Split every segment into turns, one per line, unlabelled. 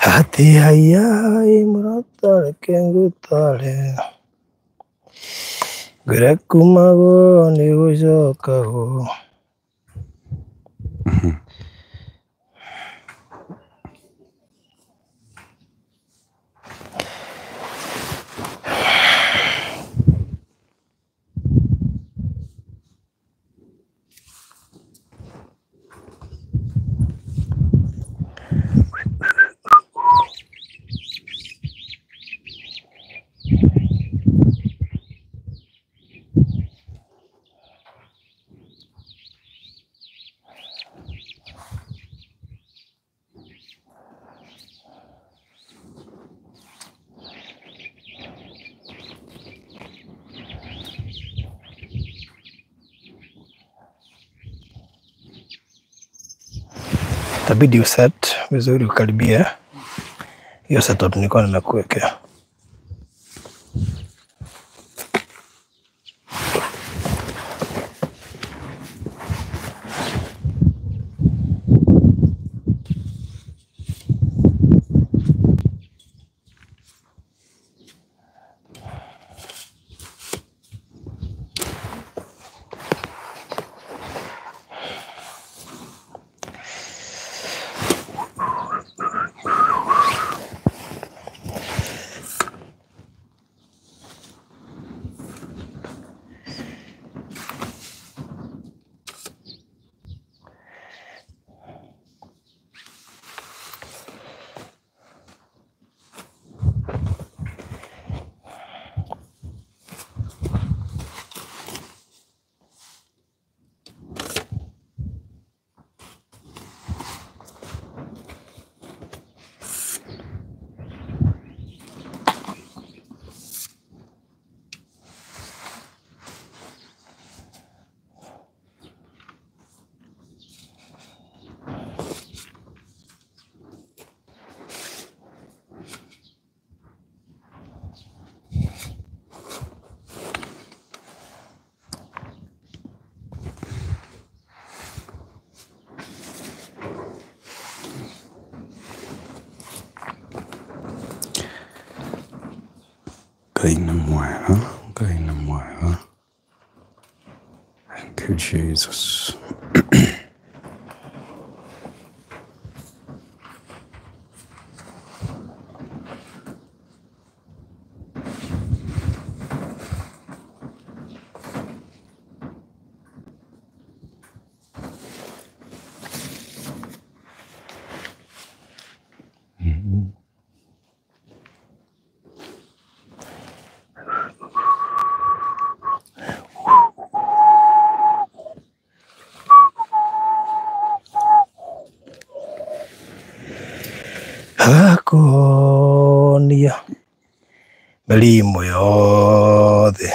Atĩ haiya mũrata reke ngũtare ngwĩre kuma guo nĩ gũcokagwo. Itabidi uset vizuri ukaribie hiyo setup nilikuwa nimekuwekea.
Ngai nĩ mwega, Ngai nĩ mwega. Thank you, Jesus.
Agakuhonia mĩrimũ yothe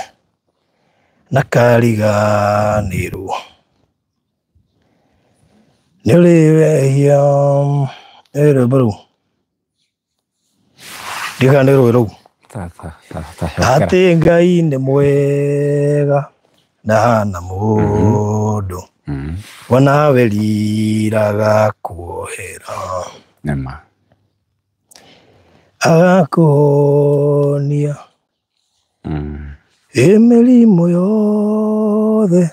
na kariganĩrwo nĩ ũrĩ wehia. Ĩ rwĩmbo rũu ndiũĩ kana nĩ rũĩ rũu.
Ta ta ta ta cokera.
Atĩ Ngai nĩ mwega na hana mũndũ onawe riraga kuohera
Nĩma.
Agakuhonia ĩ mĩrimũ yothe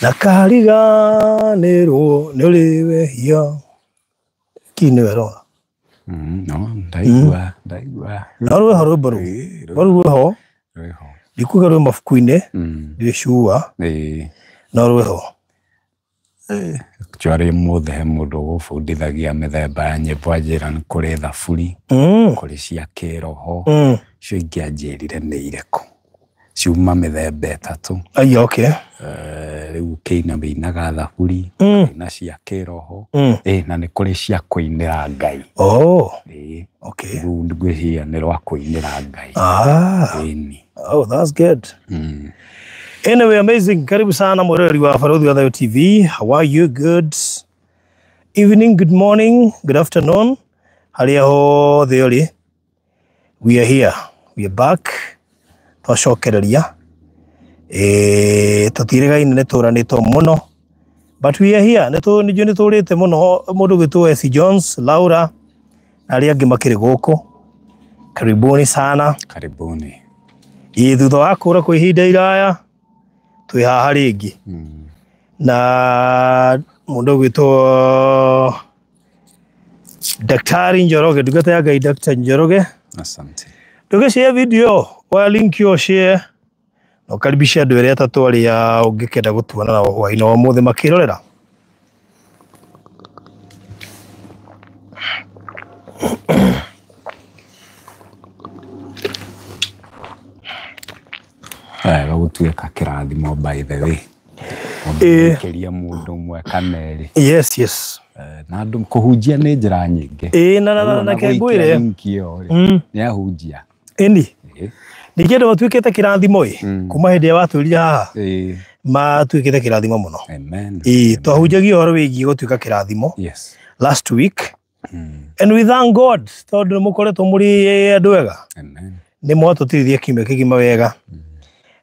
na kariganĩrwo nĩ ũrĩ wehia. Ki nĩwe rora.
No, ndaigua, ndaigua.
No rwĩho rwĩmbo rũu.
Ĩĩ,
No rwĩho
rwĩho.
ndikuga rwĩ mabuku-inĩ ndirĩ sure no rwĩho.
Actually ũmũthĩ he mũndũ ũgũbundithagia mĩthemba ya nyĩmbo anjĩra nĩ kũrĩ thaburi, kũrĩ cia kĩroho, icio ingĩ anjĩrire nĩ irĩkũ. Ciuma mĩthemba 3.
Aya, okay.
Rĩu ũkĩina wĩinaga thaburi, na cia kĩroho, na nĩ kũrĩ cia kũinĩra Ngai.
Oh,
Ĩĩ.
okay.
Rĩu ngwĩciria nĩ rwa kũinĩra Ngai.
Ah.
Ĩni.
Oh, that's good. Anyway, amazing. Karibu sana mwereri wa Farodhi wa Thayo TV. How are you? Good evening, good morning, good afternoon. Harĩa hothe ũrĩ. We are here. We are back. Twacokereria. Tũtirĩgaine nĩ tũranĩtwo mũno. But we are here. Nĩ nĩ tũrĩte mũno mũndũ gwĩtwo S Jones, Laura na arĩa angĩ makĩrĩ gũkũ. Karibuni sana.
Karibuni.
Ĩ thutha wa kũra kwa ihinda iraya twĩ haha rĩngĩ. Na mũndũ gwĩtwo Daktari Njoroge, ndungata ya Ngai Dr. Njoroge.
Asante.
Ndũgĩ share video, wa link yo share na ũkaribishe andũ erĩ atatũ arĩa ũngĩkenda gũtuona nao hwaĩ-inĩ wa ũmũthĩ makĩrorera.
Wega gũtuĩka kĩrathimo by the way. Ũngĩikĩria mũndũ ũmwe kana erĩ.
Yes, yes.
Na andũ kũhunjia nĩ njĩra nyingĩ.
Ĩĩ na na
Rĩu ona
ngwĩre.
gũikia link ĩyo rĩ, nĩ ahunjia.
Ĩni. Ningĩ andũ matuĩkĩte kĩrathimo ĩ kuma hĩndĩ ĩrĩa watwĩrire haha matuĩkĩte kĩrathimo mũno.
Amen.
Ĩĩ twahunjagia ũhoro wĩgiĩ gũtuĩka kĩrathimo
Yes.
last week. And we thank God tondũ nĩ mũkoretwo mũrĩ andũ ega.
Amen.
Nĩ mwatũtirithia kiumia kĩgima wega.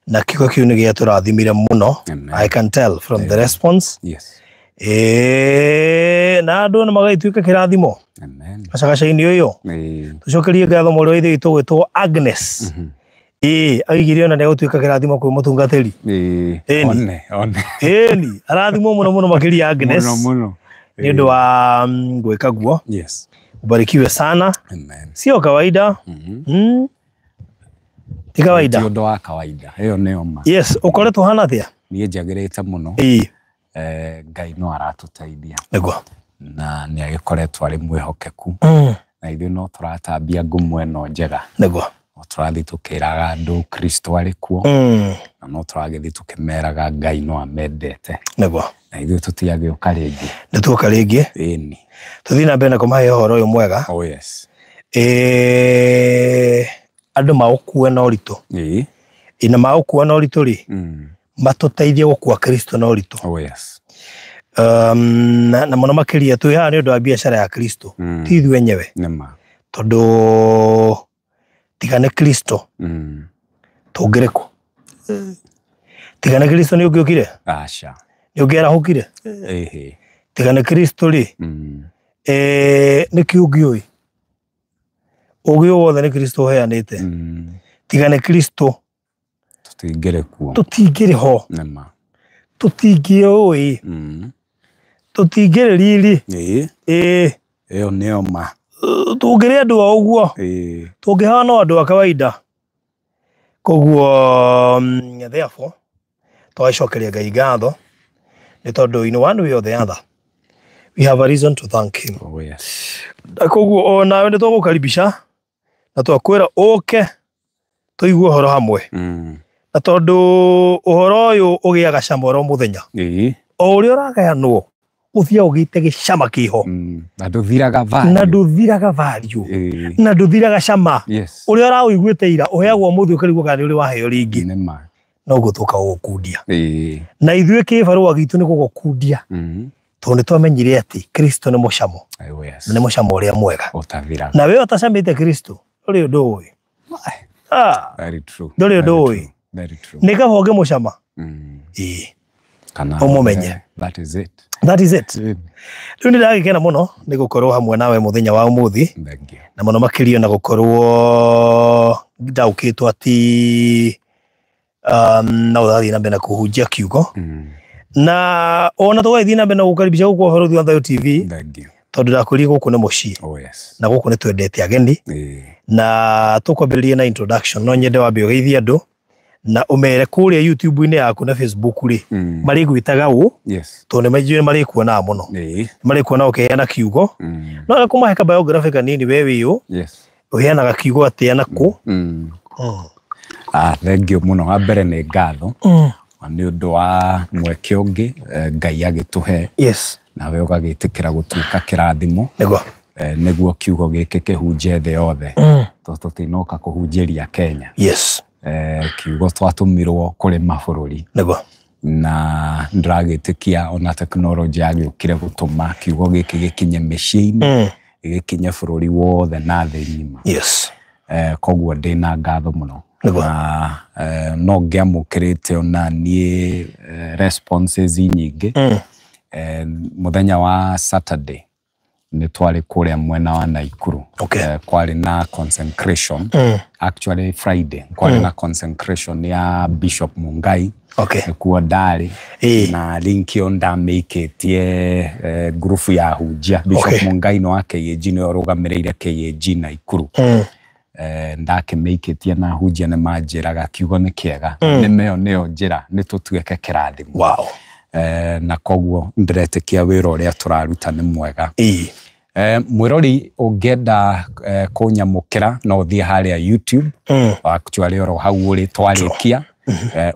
Na kiugo kĩu nĩ gĩatũrathimire mũno.
Amen.
I can tell from the response.
Yes.
Ĩĩ na andũ nĩ magagĩtuĩka kĩrathimo
Amen.
gacagaca-inĩ ũyũ. Tũcokerie ngatho mwarĩ wa ithe witũ gwĩtwo Agnes. Ĩĩ aigire ona nĩ egũtuĩka kĩrathimo kwĩ mũtungatĩri. Ĩni.
One, one.
Ĩni arathimwo mũno mũno makĩria Agnes.
Mũno mũno.
Nĩ ũndũ wa gwĩka guo.
Yes.
Ubarikiwe sana.
Amen.
Sio kawaida. Ti kawaida.
Ti ũndũ wa kawaida. Ĩyo nĩyo ma.
Yes, ũkoretwo hana atĩa?
Niĩ njagĩrĩte mũno.
Ĩĩ.
Ngai no aratũteithia.
Nĩguo.
Na nĩ agĩkoretwo arĩ mwĩhokeku. Na ithuĩ no tũratambia ngumo ĩno njega.
Nĩguo.
No tũrathiĩ tũkĩraga andũ Kristo arĩ kuo. Na no tũragĩthiĩ tũkĩmeraga Ngai no amendete.
Nĩguo.
Na ithuĩ tũtiagĩũka rĩngĩ.
Nĩ tuoka rĩngĩ.
Ĩni.
Tũthiĩ na mbere na kũmahe ũhoro ũyũ mwega.
Oh yes.
Andũ maũkue na ũritũ.
Ĩĩ.
Ĩ na maũkua na ũritũ rĩ, matũteithie gũkua Kristo na ũritũ.
Oh yes.
Na mũno makĩria twĩ haha nĩ ũndũ wa biacara ya Kristo. Ti ithuĩ enyewe.
Nĩ ma.
Tondũ tiga nĩ Kristo tũngĩrĩ kũ? Tiga nĩ Kristo nĩ ũngĩokire?
Aca.
Nĩ ũngĩarahũkire?
Ĩhĩ.
Tiga nĩ Kristo rĩ, nĩkĩ ũngĩũĩ? Ũgĩ o wothe nĩ Kristo ũheanĩte. Tiga nĩ Kristo
Tũtingĩrĩ kuo.
Tũtingĩrĩ ho.
Nĩ ma.
Tũtingĩũĩ. Tũtingĩrĩ riri.
Ĩĩ.
Ĩĩ.
Ĩyo nĩyo ma.
Tũngĩrĩ andũ a ũguo.
Ĩĩ.
Tũngĩhana o andũ a kawaida. Koguo therefore tũgacokeria Ngai ngatho nĩ tondũ in one way or the other we have a reason to thank him.
Oh yes.
Na koguo o nawe nĩ tũgũkaribisha na twakwĩra ũke tũigue ũhoro hamwe. Na tondũ ũhoro ũyũ ũgĩaga cama oro mũthenya.
Ĩĩ.
O ũrĩa ũragayanwo ũthiaga ũgĩte gĩcama kĩho.
Na ndũthiraga value.
Na ndũthiraga value.
Ĩĩ.
Na ndũthiraga cama.
Yes.
Ũrĩa ũraũiguĩte ira ũheagwo ũmũthĩ ũkarigwo kana nĩ ũrĩ waheo rĩngĩ.
Nĩ ma.
Noguo tũka gũgũkundia.
Ĩĩ.
Na ithuĩ kĩbarũa gitũ nĩ gũgũkundia. Tondũ nĩ twamenyire atĩ Kristo nĩ mũcamo.
Oh yes.
Na nĩ mũcamo ũrĩa mwega.
Ũtathiraga.
Na we ũtacamĩte Kristo ndũrĩ ũndũ ũĩ.
Very true.
Ndũrĩ ũndũ ũĩ.
Very true.
Nĩ kaba ũngĩmũcama. Ĩĩ.
Kana
Ũmũmenye.
That is it.
That is it. Rĩu nĩ ndagĩkena mũno nĩ gũkorwo hamwe nawe mũthenya wa ũmũthĩ.
Thank you.
Na mũno makĩria na gũkorwo ndaũkĩtwo atĩ no ũrathiĩ na mbere na kũhunjia kiugo. Na ona tũgagĩthiĩ na mbere na gũkaribisha gũkũ Ũhoro wa Thayo TV.
Thank you.
Tondũ ndakwĩrire gũkũ nĩ mũciĩ.
Oh yes.
Na gũkũ nĩ twendete ageni. Na tũkwambĩrĩria na introduction. No nyende wambe ũgeithie andũ na ũmere kũrĩa YouTube-inĩ yaku na Facebook rĩ, marĩgwĩtaga ũ?
Yes.
Tondũ nĩ marĩkuonaga mũno.
Ĩĩ.
Marĩkuona ũkĩheana kiugo. No na kũmahe ka biography kanini we wĩ ũ?
Yes.
Ũheanaga kiugo atĩa na kũ?
Thank you mũno. Wa mbere nĩ ngatho. Nĩ ũndũ wa mweke ũngĩ, Ngai agĩtũhe.
Yes.
Nawe ũgagĩtĩkĩra gũtuĩka kĩrathimo.
Nĩguo.
Nĩguo kiugo gĩkĩ kĩhunje thĩ yothe. Tondũ tũtinoka kũhunjĩria Kenya.
Yes.
Kiugo twatũmirwo kũrĩ mabũrũri.
Nĩguo.
Na ndĩragĩtĩkia ona tekinoronjĩ yagĩũkire gũtũma kiugo gĩkĩ gĩkinye mĩciĩ-inĩ, gĩkinye bũrũri wothe na thĩ ng'ima.
Yes.
Koguo ndĩna ngatho mũno.
Nĩguo.
Na no ngĩamũkĩrĩte ona niĩ responses nyingĩ. Muthenya wa Saturday nĩ twarĩ kũrĩa mwena wa Naikuru. Kwarĩ na consecration. Actually Friday kwarĩ na consecration ya Bishop Mungai. Nĩkuo ndarĩ. Na link ĩyo ndamĩikĩtie ngurubu ya hunjia. Bishop Mungai nĩ wa KAG, nĩwe ũrũgamĩrĩire KAG Naikuru. Ndakĩmĩikĩtie na hunjia nĩ manjĩraga kiugo nĩ kĩega. Nĩmeo nĩyo njĩra nĩ tũtuĩke kĩrathimo.
Wow.
Na koguo ndĩretĩkia wĩra ũrĩa tũraruta nĩ mwega. Mwĩrori ũngĩenda kũnyamũkĩra no ũthiĩ harĩa YouTube. Actually oro hau ũrĩ twarĩkia,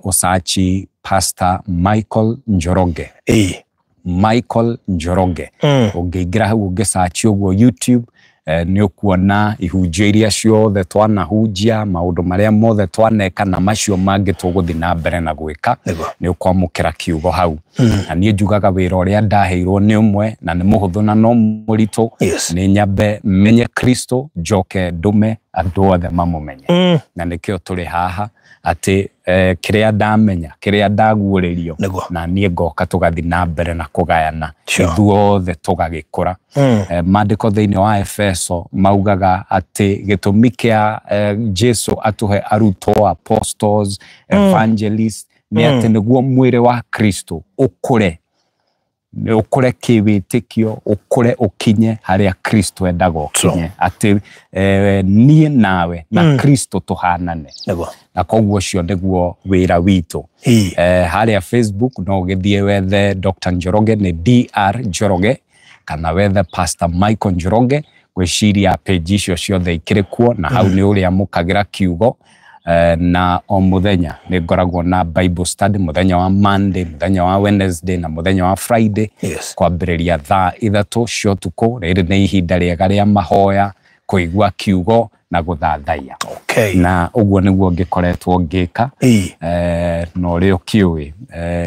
ũsearch Pastor Michael Njoroge. Michael Njoroge. Ũngĩingĩra hau ũngĩsearch ũguo YouTube, nĩ ũkuona ihunjio iria ciothe twanahunjia, maũndũ marĩa mothe twaneka na macio mangĩ tũgũthiĩ na mbere na gwĩka. Nĩ ũkwamũkĩra kiugo hau. Na niĩ njugaga wĩra ũrĩa ndaheirwo nĩ ũmwe na nĩ mũhũthũ na no mũritũ. Nĩ nyambe menye Kristo, njoke ndũme andũ othe mamũmenye. Na nĩkĩo tũrĩ haha atĩ kĩrĩa ndamenya, kĩrĩa ndaguũrĩrio, na niĩ ngoka tũgathiĩ na mbere na kũgayana, ithuothe tũgagĩkũra. Maandĩko thĩinĩ wa Efeso maugaga atĩ gĩtũmi kĩa Jesu atũhe arutwo, apostles, evangelists, nĩ atĩ nĩguo mwĩrĩ wa Kristo ũkũre, ũkũre kĩwĩtĩkio, ũkũre ũkinye harĩa Kristo endaga ũkinye, atĩ niĩ nawe na Kristo tũhanane. Na koguo ũcio nĩguo wĩra witũ. Harĩa Facebook no ũgĩthiĩ wethe Dr. Njoroge, nĩ DR Njoroge, kana wethe Pastor Michael Njoroge. Ngwĩciria page icio ciothe ikĩrĩ kuo, na hau nĩ ũrĩa mũkagĩra kiugo. Na o mũthenya nĩ ngoragwo na Bible study, mũthenya wa Monday, mũthenya wa Wednesday na mũthenya wa Friday. Kwambĩrĩria thaa 3 cia ũtukũ. Rĩrĩ nĩ ihinda rĩega rĩa mahoya, kũigua kiugo na gũthathaiya. Na ũguo nĩguo ngĩkoretwo ngĩka. Na ũrĩa ũkĩũĩ,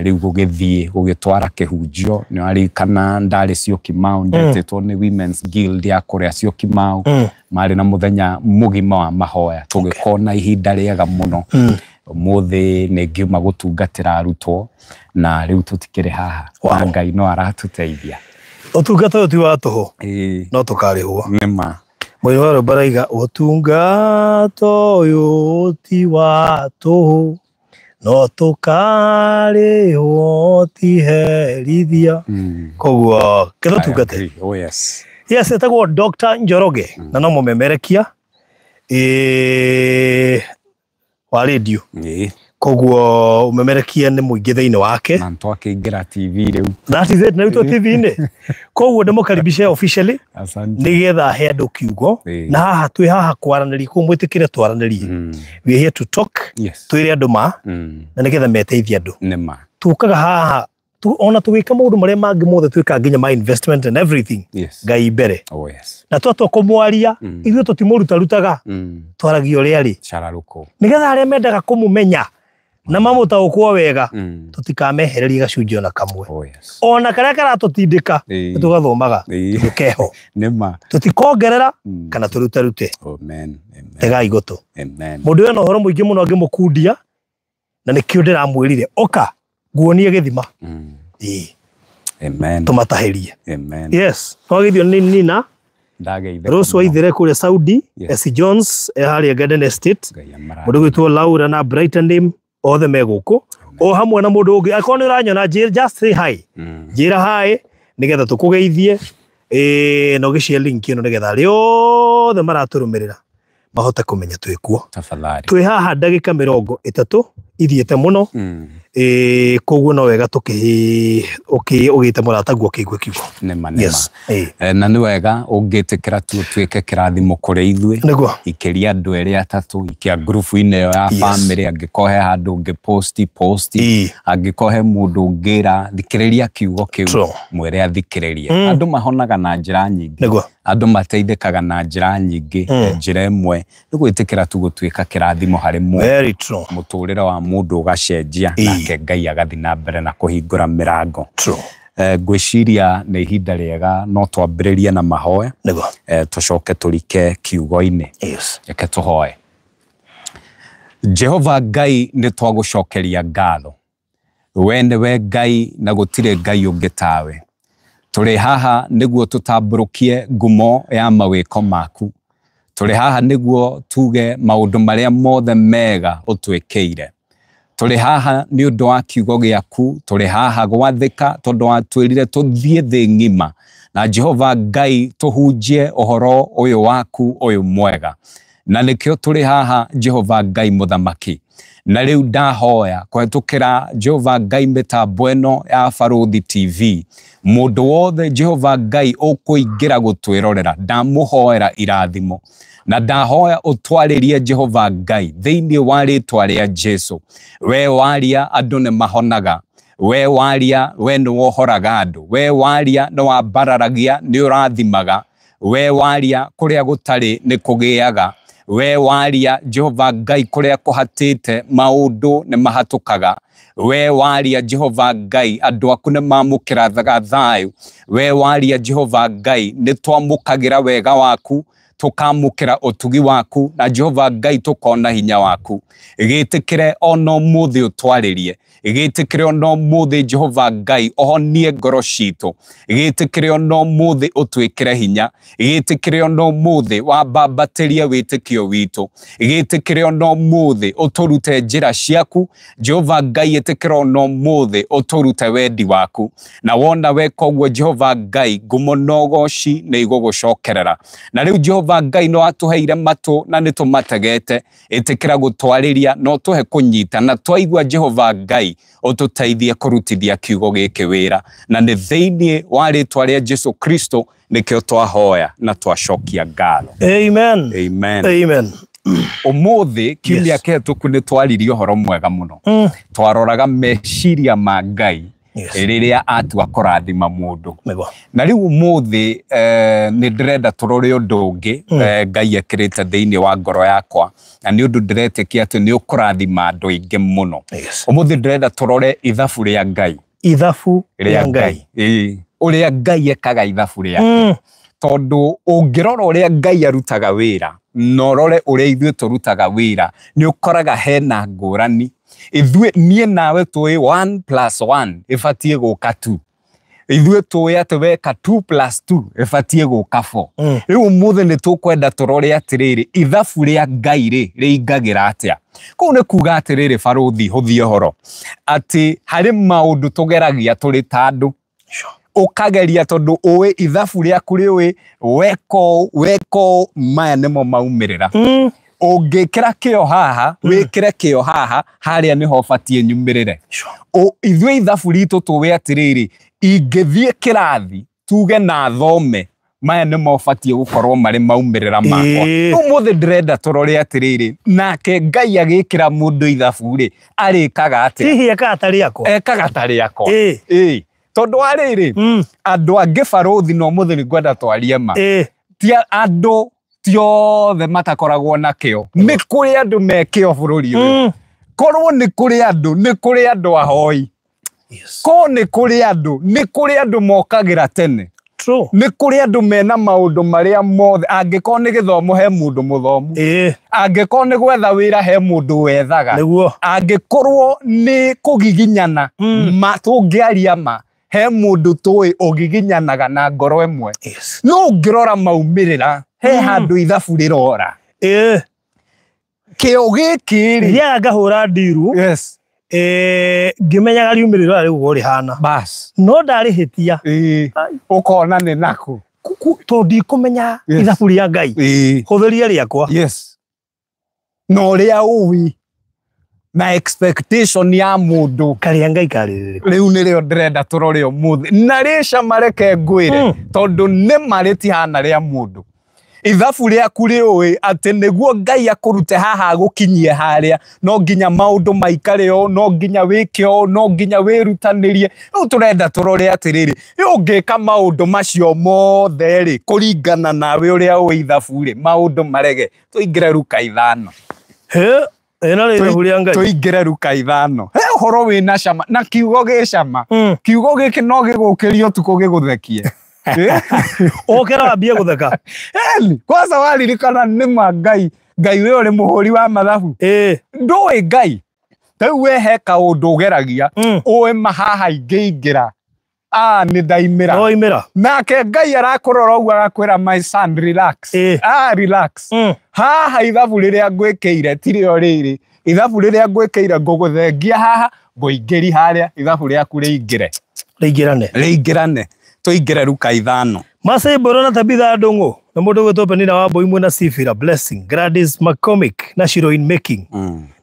rĩu gũgĩthiĩ gũgĩtwara kĩhunjio, nĩ waririkana ndarĩ Syokimau, ndetĩtwo nĩ Women's Guild ya kũrĩa Syokimau. Marĩ na mũthenya mũgima wa mahoya, tũgĩkorwo na ihinda rĩega mũno. Ũmũthĩ nĩ ngiuma gũtungatĩra arutwo, na rĩu tũtikĩrĩ haha. Na Ngai no aratũteithia.
Ũtungata ũyũ ti wa tũhũ, no tũkarĩhwo.
Nĩma.
Mũini wa rwĩmbo arauga ũtungata ũyũ ti wa tũhũ, no tũkarĩhwo ti herithia. Koguo kĩtũtungate.
Oh yes.
Yes, etagwo Dr. Njoroge, na no mũmemerekia wa radio. Koguo ũmemerekia nĩ mũingĩ thĩinĩ wake.
Na twakĩingĩra TV rĩu.
That is it, na rĩu twĩ TV-inĩ. Koguo ndĩmũkaribishe officially.
Asante.
Nĩgetha he andũ kiugo. Na haha twĩ haha kwaranĩria, koguo mwĩtĩkĩre twaranĩrie. We are here to talk. Twĩre andũ ma, na nĩgetha meteithie andũ.
Nĩma.
Tũkaga haha, ona tũgĩka maũndũ marĩa mangĩ mothe twĩkaga nginya ma investment and everything. Ngai mbere.
Oh yes.
Na twatua kũmwaria, ithuĩ tũtimũrutarutaga. Twaragia ũrĩa arĩ.
Cararũkũ.
Nĩgetha arĩa mendaga kũmũmenya na mamũtaũkwo wega, tũtikamehererie gacunjĩ ona kamwe.
Oh yes.
Ona karĩa karatũtindĩka, nĩtũgathomaga, tondũ keho.
Nĩma.
Tũtikongerera kana tũrutarute.
Amen. Amen.
Tegai gũtũ.
Amen.
Mũndũ wĩna ũhoro mũingĩ mũno angĩmũkundia, na nĩkĩo ndĩramwĩrire, oka nguonie gĩthima.
Amen.
Tũmatahĩrie.
Amen.
Yes. Twagithio nĩ Nina.
Ndageithĩka
Rose
mũno.
Waithere kũrĩa Saudi,
Yes.
S. Jones e harĩa Garden Estate.
Ngai amarathime.
Mũndũ gwĩtwo Laura na Brighton name othe me gũkũ. O hamwe na mũndũ ũngĩ, akorwo nĩ ũranyona, just say hi. Njĩra hi nĩgetha tũkũgeithie. Na ũgĩshare link ĩno nĩgetha arĩa othe maratũrũmĩrĩra mahote kũmenya twĩ kuo.
Tafadhali.
Twĩ haha ndagĩka 30 ithiĩte mũno. Koguo no wega ũgĩte mũrataguo ũkĩigue kiugo.
Nĩma, nĩma.
Yes.
Na nĩ wega ũngĩtĩkĩra tu ũtuĩke kĩrathimo kũrĩ ithuĩ.
Nĩguo.
Ikĩria andũ erĩ atatũ, ikia ngurubu-inĩ ĩyo ya family, angĩkorwo he handũ ũngĩ posti, posti. Angĩkorwo he mũndũ ũngĩra, thikĩrĩria kiugo kĩu, mwĩre athikĩrĩrie. Andũ mahonaga na njĩra nyingĩ.
Nĩguo.
Andũ mateithĩkaga na njĩra nyingĩ. Njĩra ĩmwe nĩ gwĩtĩkĩra tu gũtuĩka kĩrathimo harĩ mũndũ.
Very true.
Mũtũrĩre wa mũndũ ũgacenjia, nake Ngai agathiĩ na mbere na kũhingũra mĩrango. Ngwĩciria nĩ ihinda rĩega no twambĩrĩrie na mahoya.
Nĩguo.
Tũcoke tũrike kiugo-inĩ. Reke tũhoe. Jehova Ngai, nĩ twagũcokeria ngatho. We nĩwe Ngai na gũtirĩ Ngai ũngĩ tawe. Tũrĩ haha nĩguo tũtambũrũkie ngumo ya mawĩko maku. Tũrĩ haha nĩguo tuge maũndũ marĩa mothe mega ũtwĩkĩire. Tũrĩ haha nĩ ũndũ wa kiugo gĩaku, tũrĩ haha gwathĩka tondũ watwĩrire tũthiĩ thĩ ng'ima. Na Jehova Ngai tũhunjie ũhoro ũyũ waku ũyũ mwega. Na nĩkĩo tũrĩ haha Jehova Ngai mũthamaki. Na rĩu ndahoya kũhetũkĩra Jehova Ngai mĩtambo ĩno ya Barũthi TV. Mũndũ wothe Jehova Ngai ũkũingĩra gũtwĩrorera, ndamũhoera irathimo. Na ndahoya ũtwarĩrie Jehova Ngai thĩinĩ wa rĩtwa rĩa Jesu. We waria andũ nĩ mahonaga. We waria we nĩ wohoraga andũ. We waria nĩ wambararagia, nĩ ũrathimaga. We waria kũrĩa gũtarĩ nĩ kũgĩaga. We waria Jehova Ngai kũrĩa kũhatĩte maũndũ nĩ mahatũkaga. We waria Jehova Ngai andũ aku nĩ mamũkĩraga thayũ. We waria Jehova Ngai nĩ twamũkagĩra wega waku, tũkamũkĩra ũtugi waku, na Jehova Ngai tũkona hinya waku. Gĩtĩkĩre ona ũmũthĩ ũtwarĩrie. Gĩtĩkĩre ona ũmũthĩ Jehova Ngai ũhonie ngoro citũ. Gĩtĩkĩre ona ũmũthĩ ũtwĩkĩre hinya. Gĩtĩkĩre ona ũmũthĩ wambambatĩrie wĩtĩkio witũ. Gĩtĩkĩre ona ũmũthĩ ũtũrute njĩra ciaku. Jehova Ngai ĩtĩkĩre ona ũmũthĩ ũtũrute wendi waku. Na wona weka ũguo Jehova Ngai ngumo na ũgoci nĩ igũgũcokerera. Na rĩu Jehova Ngai no atũheire matũ na nĩ tũmategete. Ĩtĩkĩra gũtwarĩria na ũtũhe kũnyita, na twaigua Jehova Ngai ũtũteithie kũrutithia kiugo gĩkĩ wĩra. Na nĩ thĩinĩ wa rĩtwa rĩa Jesu Kristo nĩkĩo twahoya na twacokia ngatho.
Amen.
Amen.
Amen.
Ũmũthĩ kiumia kĩhetũku nĩ twaririe ũhoro mwega mũno. Twaroraga meciria ma Ngai rĩrĩa atua kũrathima mũndũ. Na rĩu ũmũthĩ nĩ ndĩrenda tũrore ũndũ ũngĩ Ngai ekĩrĩte thĩinĩ wa ngoro yakwa, na nĩ ũndũ ndĩretĩkia atĩ nĩ ũkũrathima andũ aingĩ mũno. Ũmũthĩ ndĩrenda tũrore ithabu rĩa Ngai.
Ithabu rĩa Ngai.
Ũrĩa Ngai ekaga ithabu rĩake. Tondũ ũngĩrora ũrĩa Ngai arutaga wĩra na ũrore ũrĩa ithuĩ tũrutaga wĩra, nĩ ũkoraga hena ngũrani. Ithuĩ niĩ nawe tũĩ 1 + 1 ĩbatiĩ gũka 2. Ithuĩ tũĩ atĩ weka 2 + 2 ĩbatiĩ gũka 4. Rĩu ũmũthĩ nĩ tũkwenda tũrore atĩrĩrĩ, ithabu rĩa Ngai rĩ rĩingagĩra atĩa. Kũu nĩ kuga atĩrĩrĩ barũthi, hũthie ũhoro atĩ harĩ maũndũ tũgeragia tũrĩ ta andũ. Ũkageria tondũ ũĩ ithabu rĩaku rĩũĩ weka ũũ weka ũũ, maya nĩmo maumĩrĩra. Ũngĩkĩra kĩo haha, wĩkĩre kĩo haha, harĩa nĩho ũbatiĩ nyumĩrĩre. Ithuĩ ithabu ritũ tũĩ atĩrĩrĩ, ingĩthiĩ kĩrathi tuge na thome, maya nĩmo ũbatiĩ gũkorwo marĩ maumĩrĩra makwa. Ũmũthĩ ndĩrenda tũrore atĩrĩrĩ, nake Ngai agĩkĩra mũndũ ithabu rĩ, arĩkaga atĩa?
Hihi ekaga ta rĩakwa?
Ekaga ta rĩakwa. Tondũ wa rĩrĩ, andũ angĩ barũthi na ũmũthĩ nĩ ngwenda twarie ma. Ti andũ ti othe matakoragwo na kĩo. Nĩ kũrĩ andũ me kĩo bũrũri ũyũ. Korwo nĩ kũrĩ andũ, nĩ kũrĩ andũ ahoi. Korwo nĩ kũrĩ andũ, nĩ kũrĩ andũ mokagĩra tene. Nĩ kũrĩ andũ mena maũndũ marĩa mothe. Angĩkorwo nĩ gĩthomo he mũndũ mũthomu. Angĩkorwo nĩ gwetha wĩra he mũndũ wethaga. Angĩkorwo nĩ kũgiginyana, ma tũngĩaria ma, he mũndũ tũĩ ũgiginyanaga na ngoro ĩmwe. No ũngĩrora maumĩrĩra, he handũ ithabu rĩrora. Kĩo gĩkĩ rĩ.
Thiaga ngahũra ndiru. Ngĩmenyaga riumĩrĩra rĩu ũguo rĩhana. No ndarĩhĩtia.
Ũkona nĩ nakũ.
Tondũ ndikũmenya ithabu rĩa Ngai. Hũthĩria rĩakwa.
Na ũrĩa ũĩ na expectation ya mũndũ.
Karĩa Ngai karĩrĩrĩkũ.
Rĩu nĩrĩo ndĩrenda tũrore ũmũthĩ. Na rĩcama reke ngwĩre, tondũ nĩ ma rĩtihana rĩa mũndũ. Ithabu rĩaku rĩũĩ atĩ nĩguo Ngai akũrute haha agũkinyie harĩa, no nginya maũndũ maikare ũũ, no nginya wĩke ũũ, no nginya wĩrutanĩrie. Rĩu tũrenda tũrore atĩrĩrĩ, rĩu ũngĩka maũndũ macio mothe rĩ, kũringana nawe ũrĩa ũĩ ithabu rĩ, maũndũ marege. Tũingĩre Luka 5. Tũingĩre Luka 5. He ũhoro wĩna cama, na kiugo gĩ cama. Kiugo gĩkĩ no gĩgũkĩrie ũtukũ gĩgũthekie.
Ũkĩra wambie gũtheka.
Kwanza waririkana nĩ ma Ngai, Ngai we ũrĩ mũhũri wa mathabu. Ndũĩ Ngai. Rĩu we he kaũndũ ũgeragia ũĩ mahaha ingĩingĩra nĩ ndaimĩra.
Waimĩra.
Nake Ngai arakũrora ũguo agakwĩra my son relax. Relax. Haha ithabu rĩrĩa ngwĩkĩire tirĩo rĩrĩ. Ithabu rĩrĩa ngwĩkĩire ngũgũthengia haha ngũingĩri harĩa ithabu rĩaku rĩingĩre.
Rĩingĩrane.
Rĩingĩrane. Tũingĩre Luka 5.
Masai Mboro na Tabitha Ndung'u na mũndũ ũgwĩtwo Penina wa Mboimwe na Sifira Blessing Gladys McCormick na Shiro in Making.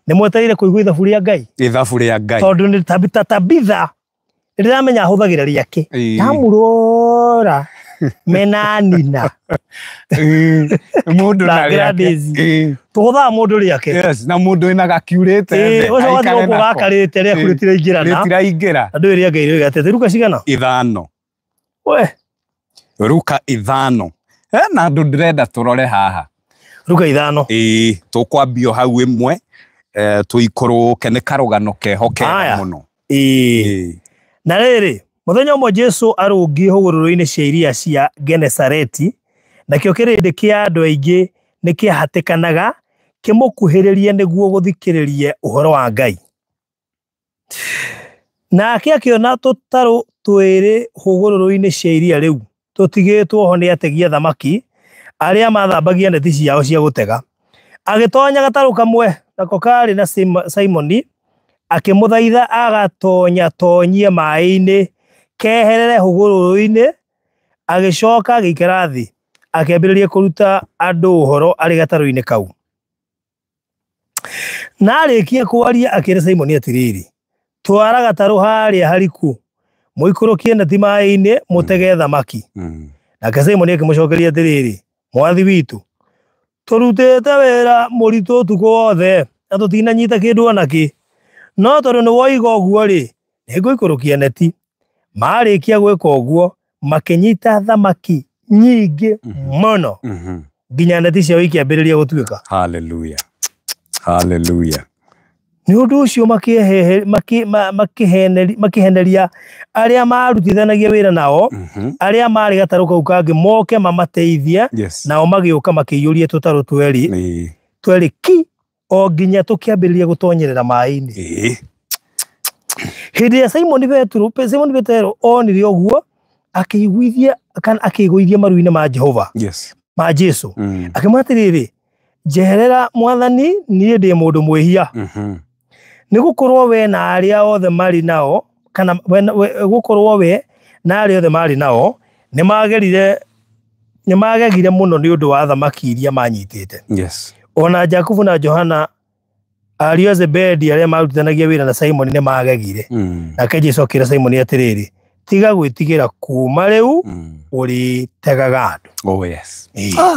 Nĩ mwetereire kũigua ithabu rĩa Ngai.
Ithabu rĩa Ngai.
Tondũ nĩ Tabitha ndĩramenya ahũthagĩra rĩake. Ndamũrora mena nina.
Mũndũ
na rĩake. Tũhũthaga mũndũ rĩake.
Yes, na mũndũ wĩna gakiurĩte
thĩ. Ũcio wathiĩ gũkũ gakarĩte rĩaku rĩtiraingĩrana.
Rĩtiraingĩra.
Na ndũĩ rĩa Ngai rĩoiga atĩa. Ruka cigana?
5.
We.
Ruka 5. Hena andũ ndĩrenda tũrore haha.
Ruka 5.
Ĩĩ, tũkwambio hau ĩmwe tũikũrũke nĩ karũgano keho kega mũno.
Ĩĩ. Na rĩrĩ, mũthenya ũmwe Jesu arũngiĩ hũgũrũrũ-inĩ cia iria cia Genesareti, nakĩo kĩrĩndĩ kĩa andũ aingĩ nĩ kĩahatĩkanaga kĩmũkuhĩrĩrie nĩguo gũthikĩrĩrie ũhoro wa Ngai. Nake akĩona tũtarũ twĩrĩ hũgũrũrũ-inĩ cia iria rĩu tũtigĩtwo ho nĩ ategi a thamaki arĩa mathambagia neti ciao cia gũtega. Agĩtonya gatarũ kamwe, nako karĩ na Simoni, akĩmũthaitha agatonyatonyie maĩ-inĩ keherere hũgũrũrũ-inĩ. Agĩcoka agĩikara thĩ akĩambĩrĩria kũruta andũ ũhoro arĩ gatarũ-inĩ kau. Na arĩkia kwaria akĩra Simoni atĩrĩrĩ, twara gatarũ harĩa hariku mũikũrũkie neti maĩ-inĩ mũtege thamaki. Nake Simoni akĩmũcokeria atĩrĩrĩ, mwathi witũ, tũrutĩte wĩra mũritũ ũtukũ wothe na tũtinanyita kĩndũ o nakĩ, no tondũ nĩ woiga ũguo rĩ, nĩngũikũrũkia neti. Marĩkia gwĩka ũguo makĩnyita thamaki nyingĩ mũno nginya neti ciao ikĩambĩrĩria gũtuĩka.
Hallelujah. Hallelujah.
Nĩ ũndũ ũcio makĩheneria arĩa marutithanagia wĩra nao, arĩa marĩ gatarũ kau kangĩ moke mamateithie. Nao magĩũka makĩiyũria tũtarũ twerĩ ki o nginya tũkĩambĩrĩria gũtonyerera maĩ-inĩ. Hĩndĩ ĩrĩa Simoni Petero onire ũguo akĩiguithia kana akĩigũithia maru-inĩ ma Jehova. Ma Jesu. Akĩmwĩra atĩrĩrĩ, njeherera Mwathani, niĩ ndĩ mũndũ mwĩhia. Nĩ gũkorwo we na arĩa othe marĩ nao, kana gũkorwo we na arĩa othe marĩ nao nĩ magegire mũno nĩ ũndũ wa thamaki iria manyitĩte. Ona Jakubu na Johana ariũ a Zebedi arĩa marutithanagia wĩra na Simoni nĩ magegire. Nake Jesu akĩra Simoni atĩrĩrĩ, tiga gwĩtigĩra, kuma rĩu ũrĩtegaga andũ.
Oh yes.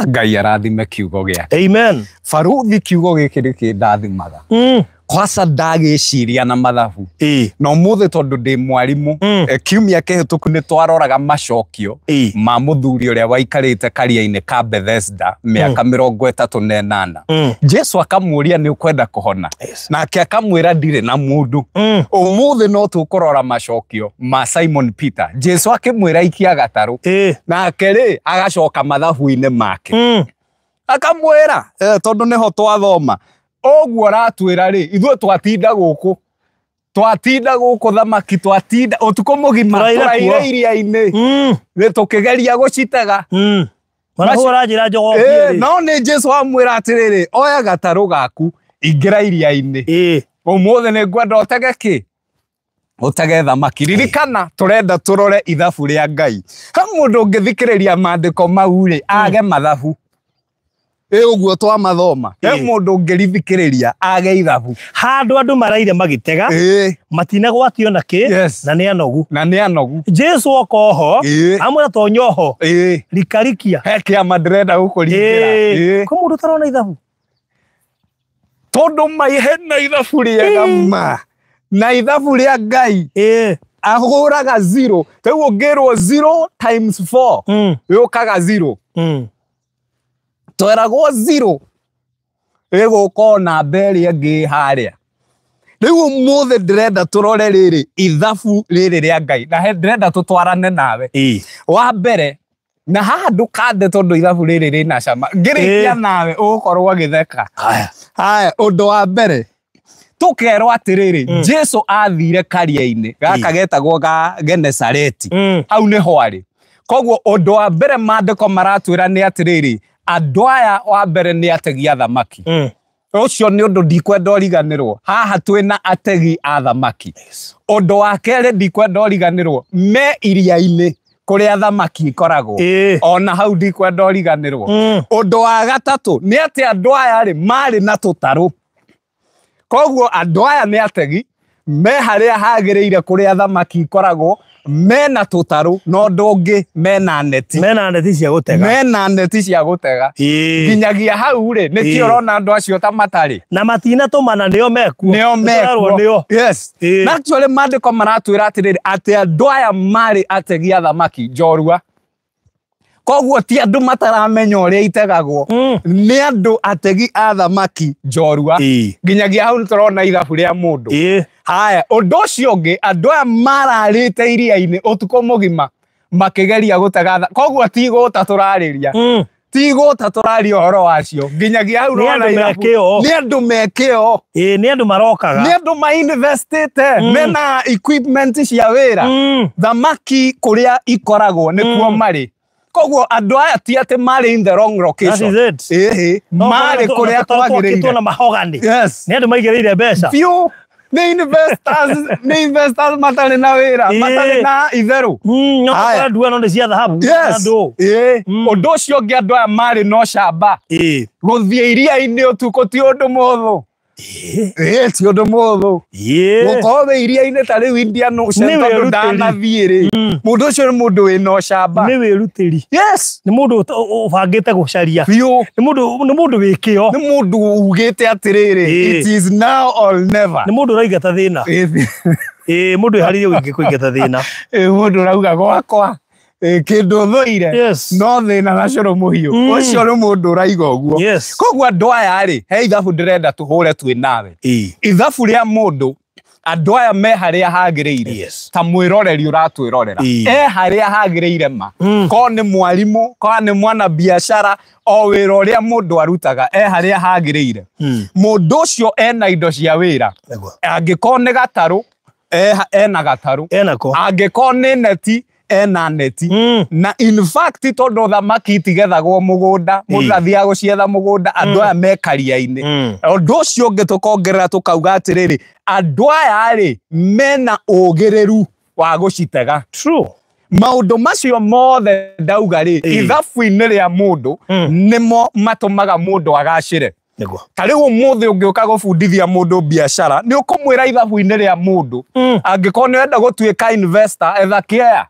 Ngai arathime kiugo gĩake.
Amen.
Baruthi kiugo gĩkĩ nĩ kĩndathimaga. Kwaca ndagĩciria na mathabu. Na ũmũthĩ tondũ ndĩ mwarimũ, kiumia kĩhĩtũku nĩ twaroraga macokio ma mũthuri ũrĩa waikarĩte karia-inĩ ka Bethesda mĩaka 38. Jesu akamũria nĩ ũkwenda kũhona. Nake akamwĩra ndirĩ na mũndũ. Ũmũthĩ no tũkũrora macokio ma Simon Peter. Jesu akĩmwĩra ikia gatarũ. Nake rĩ agacoka mathabu-inĩ make. Akamwĩra tondũ nĩho twathoma. Ũguo aratwĩra rĩ, ithuĩ twatinda gũkũ thamaki, twatinda ũtukũ mũgima tũraire iria-inĩ nĩ tũkĩgeria gũcitega. No nĩ Jesu amwĩra atĩrĩrĩ, oya gatarũ gaku ingĩra iria-inĩ. Ũmũthĩ nĩ ngwenda ũtege kĩ? Ũtege thamaki. Ririkana tũrenda tũrore ithabu rĩa Ngai. He mũndũ ũngĩthikĩrĩria maandĩko mau rĩ, age mathabu. Ũguo twamathoma. He mũndũ ũngĩrithikĩrĩria age ithabu.
Handũ andũ maraire magĩtega, matinagwatio na kĩ, na nĩ anogu.
Na nĩ anogu.
Jesu oka oho, amwĩra tonya oho, rikarikia.
He kĩama ndĩrenda gũkũringĩra.
Kwĩ mũndũ ũtarona ithabu?
Tondũ hena ithabu rĩega ma. Na ithabu rĩa Ngai. Ahũraga 0. Rĩu ũngĩrwo 0 times 4, yũkaga 0. Tweragwo 0 ĩgũka namba ĩrĩa ĩngĩ harĩa. Rĩu ũmũthĩ ndĩrenda tũrore rĩrĩ ithabu rĩrĩ rĩa Ngai, na ndĩrenda tũtwarane nawe. Wa mbere, na haha ndũkande tondũ ithabu rĩrĩ rĩna cama. Ngĩrĩkia nawe ũgũkorwo ũgĩtheka. Haya, ũndũ wa mbere, Tũkerwo atĩrĩrĩ, Jesu athire karia-inĩ gaka getagwo ga Genesareti. Hau nĩho arĩ. Koguo ũndũ wa mbere maandĩko maratwĩra nĩ atĩrĩrĩ, andũ aya wa mbere nĩ ategi a thamaki. Ũcio nĩ ũndũ ndikwenda ũriganĩrwo. Haha twĩna ategi a thamaki. Ũndũ wa kerĩ ndikwenda ũriganĩrwo, me iria-inĩ kũrĩa thamaki ikoragwo. Ona hau ndikwenda ũriganĩrwo. Ũndũ wa gatatũ nĩ atĩ andũ aya rĩ marĩ na tũtarũ. Koguo andũ aya nĩ ategi, me harĩa hagĩrĩire kũrĩa thamaki ikoragwo, mena tũtarũ, na ũndũ ũngĩ mena neti.
Mena neti cia gũtega.
Mena neti cia gũtega. Nginyagia hau rĩ, nĩkĩo ũrona andũ acio ta matarĩ.
Na matinatũmana nĩo mekuo.
Nĩo mekuo.
Nĩo.
Yes. Na actually maandĩko maratwĩra atĩrĩrĩ, atĩ andũ aya marĩ ategi a thamaki njorua. Koguo ti andũ mataramenya ũrĩa itegagwo, nĩ andũ ategi a thamaki njorua. Nginyagia hau nĩtũrona ithabu rĩa mũndũ. Haya, ũndũ ũcio ũngĩ, andũ aya mararĩte iria-inĩ ũtukũ mũgima makĩgeria gũtega. Koguo ti gũta tũrarĩria. Ti gũta tũraria ũhoro wacio. Nginyagia hau
Nĩ andũ me kĩo.
Nĩ andũ me kĩo.
Nĩ andũ marokaga.
Nĩ andũ ma-investĩte, mena equipment cia wĩra. Thamaki kũrĩa ikoragwo nĩkuo marĩ. Koguo andũ aya ti atĩ marĩ in the wrong location.
That is it.
Marĩ kũrĩa kwagĩrĩire.
Na mahogany.
Yes.
Nĩ andũ maigĩrĩire mbeca.
Biũ. Nĩ investors, nĩ investors matarĩ na wĩra, matarĩ na itherũ.
No nduano nĩ cia thahabu.
Yes. Ũndũ ũcio ũngĩ andũ aya marĩ na ũcamba. Gũthiĩ iria-inĩ ũtukũ ti ũndũ mũhũthũ. Ti ũndũ mũhũthũ. Gũkorwo wĩ iria-inĩ ta rĩu Indian Ocean tondũ ndanathiĩ rĩ. Mũndũ ũcio nĩ mũndũ wĩna ũcamba.
Nĩ wĩrutĩri.
Yes.
Nĩ mũndũ ũbangĩte gũcaria.
Biũ.
Nĩ mũndũ wĩ kĩo.
Nĩ mũndũ ugĩte atĩrĩrĩ, it is now or never.
Nĩ mũndũ ũraingata thĩna. Mũndũ wĩharĩirie kũingata thĩna.
Mũndũ ũrauga gwakwa kĩndũ thũire no thĩna na cũrũ mũhiũ. Ũcio nĩ mũndũ ũraiga ũguo. Koguo andũ aya rĩ, he ithabu ndĩrenda tũhũre twĩ nawe. Ithabu rĩa mũndũ, andũ aya me harĩa hagĩrĩire. Ta mwĩroreri ũratwĩrorera. E harĩa hagĩrĩire ma. Ko nĩ mwarimũ, ko nĩ mwana biacara, o wĩra ũrĩa mũndũ arutaga, e harĩa hagĩrĩire. Mũndũ ũcio ena indo cia wĩra. Angĩkorwo nĩ gatarũ, ena gatarũ. Angĩkorwo nĩ neti, ena neti. Na in fact tondũ thamaki itigethagwo mũgũnda, mũndũ athiaga gũcietha mũgũnda, andũ aya me karia-inĩ. Ũndũ ũcio ũngĩ tũkongerera tũkauga atĩrĩrĩ, andũ aya rĩ mena ũgĩrĩru wa gũcitega.
True.
Maũndũ macio mothe ndauga rĩ, ithabu-inĩ rĩa mũndũ nĩmo matũmaga mũndũ agacĩre. Ta rĩu ũmũthĩ ũngĩũka gũbundithia mũndũ biacara, nĩ ũkũmwĩra ithabu-inĩ rĩa mũndũ. Angĩkorwo nĩ ũrenda gũtuĩka investor, etha kĩea.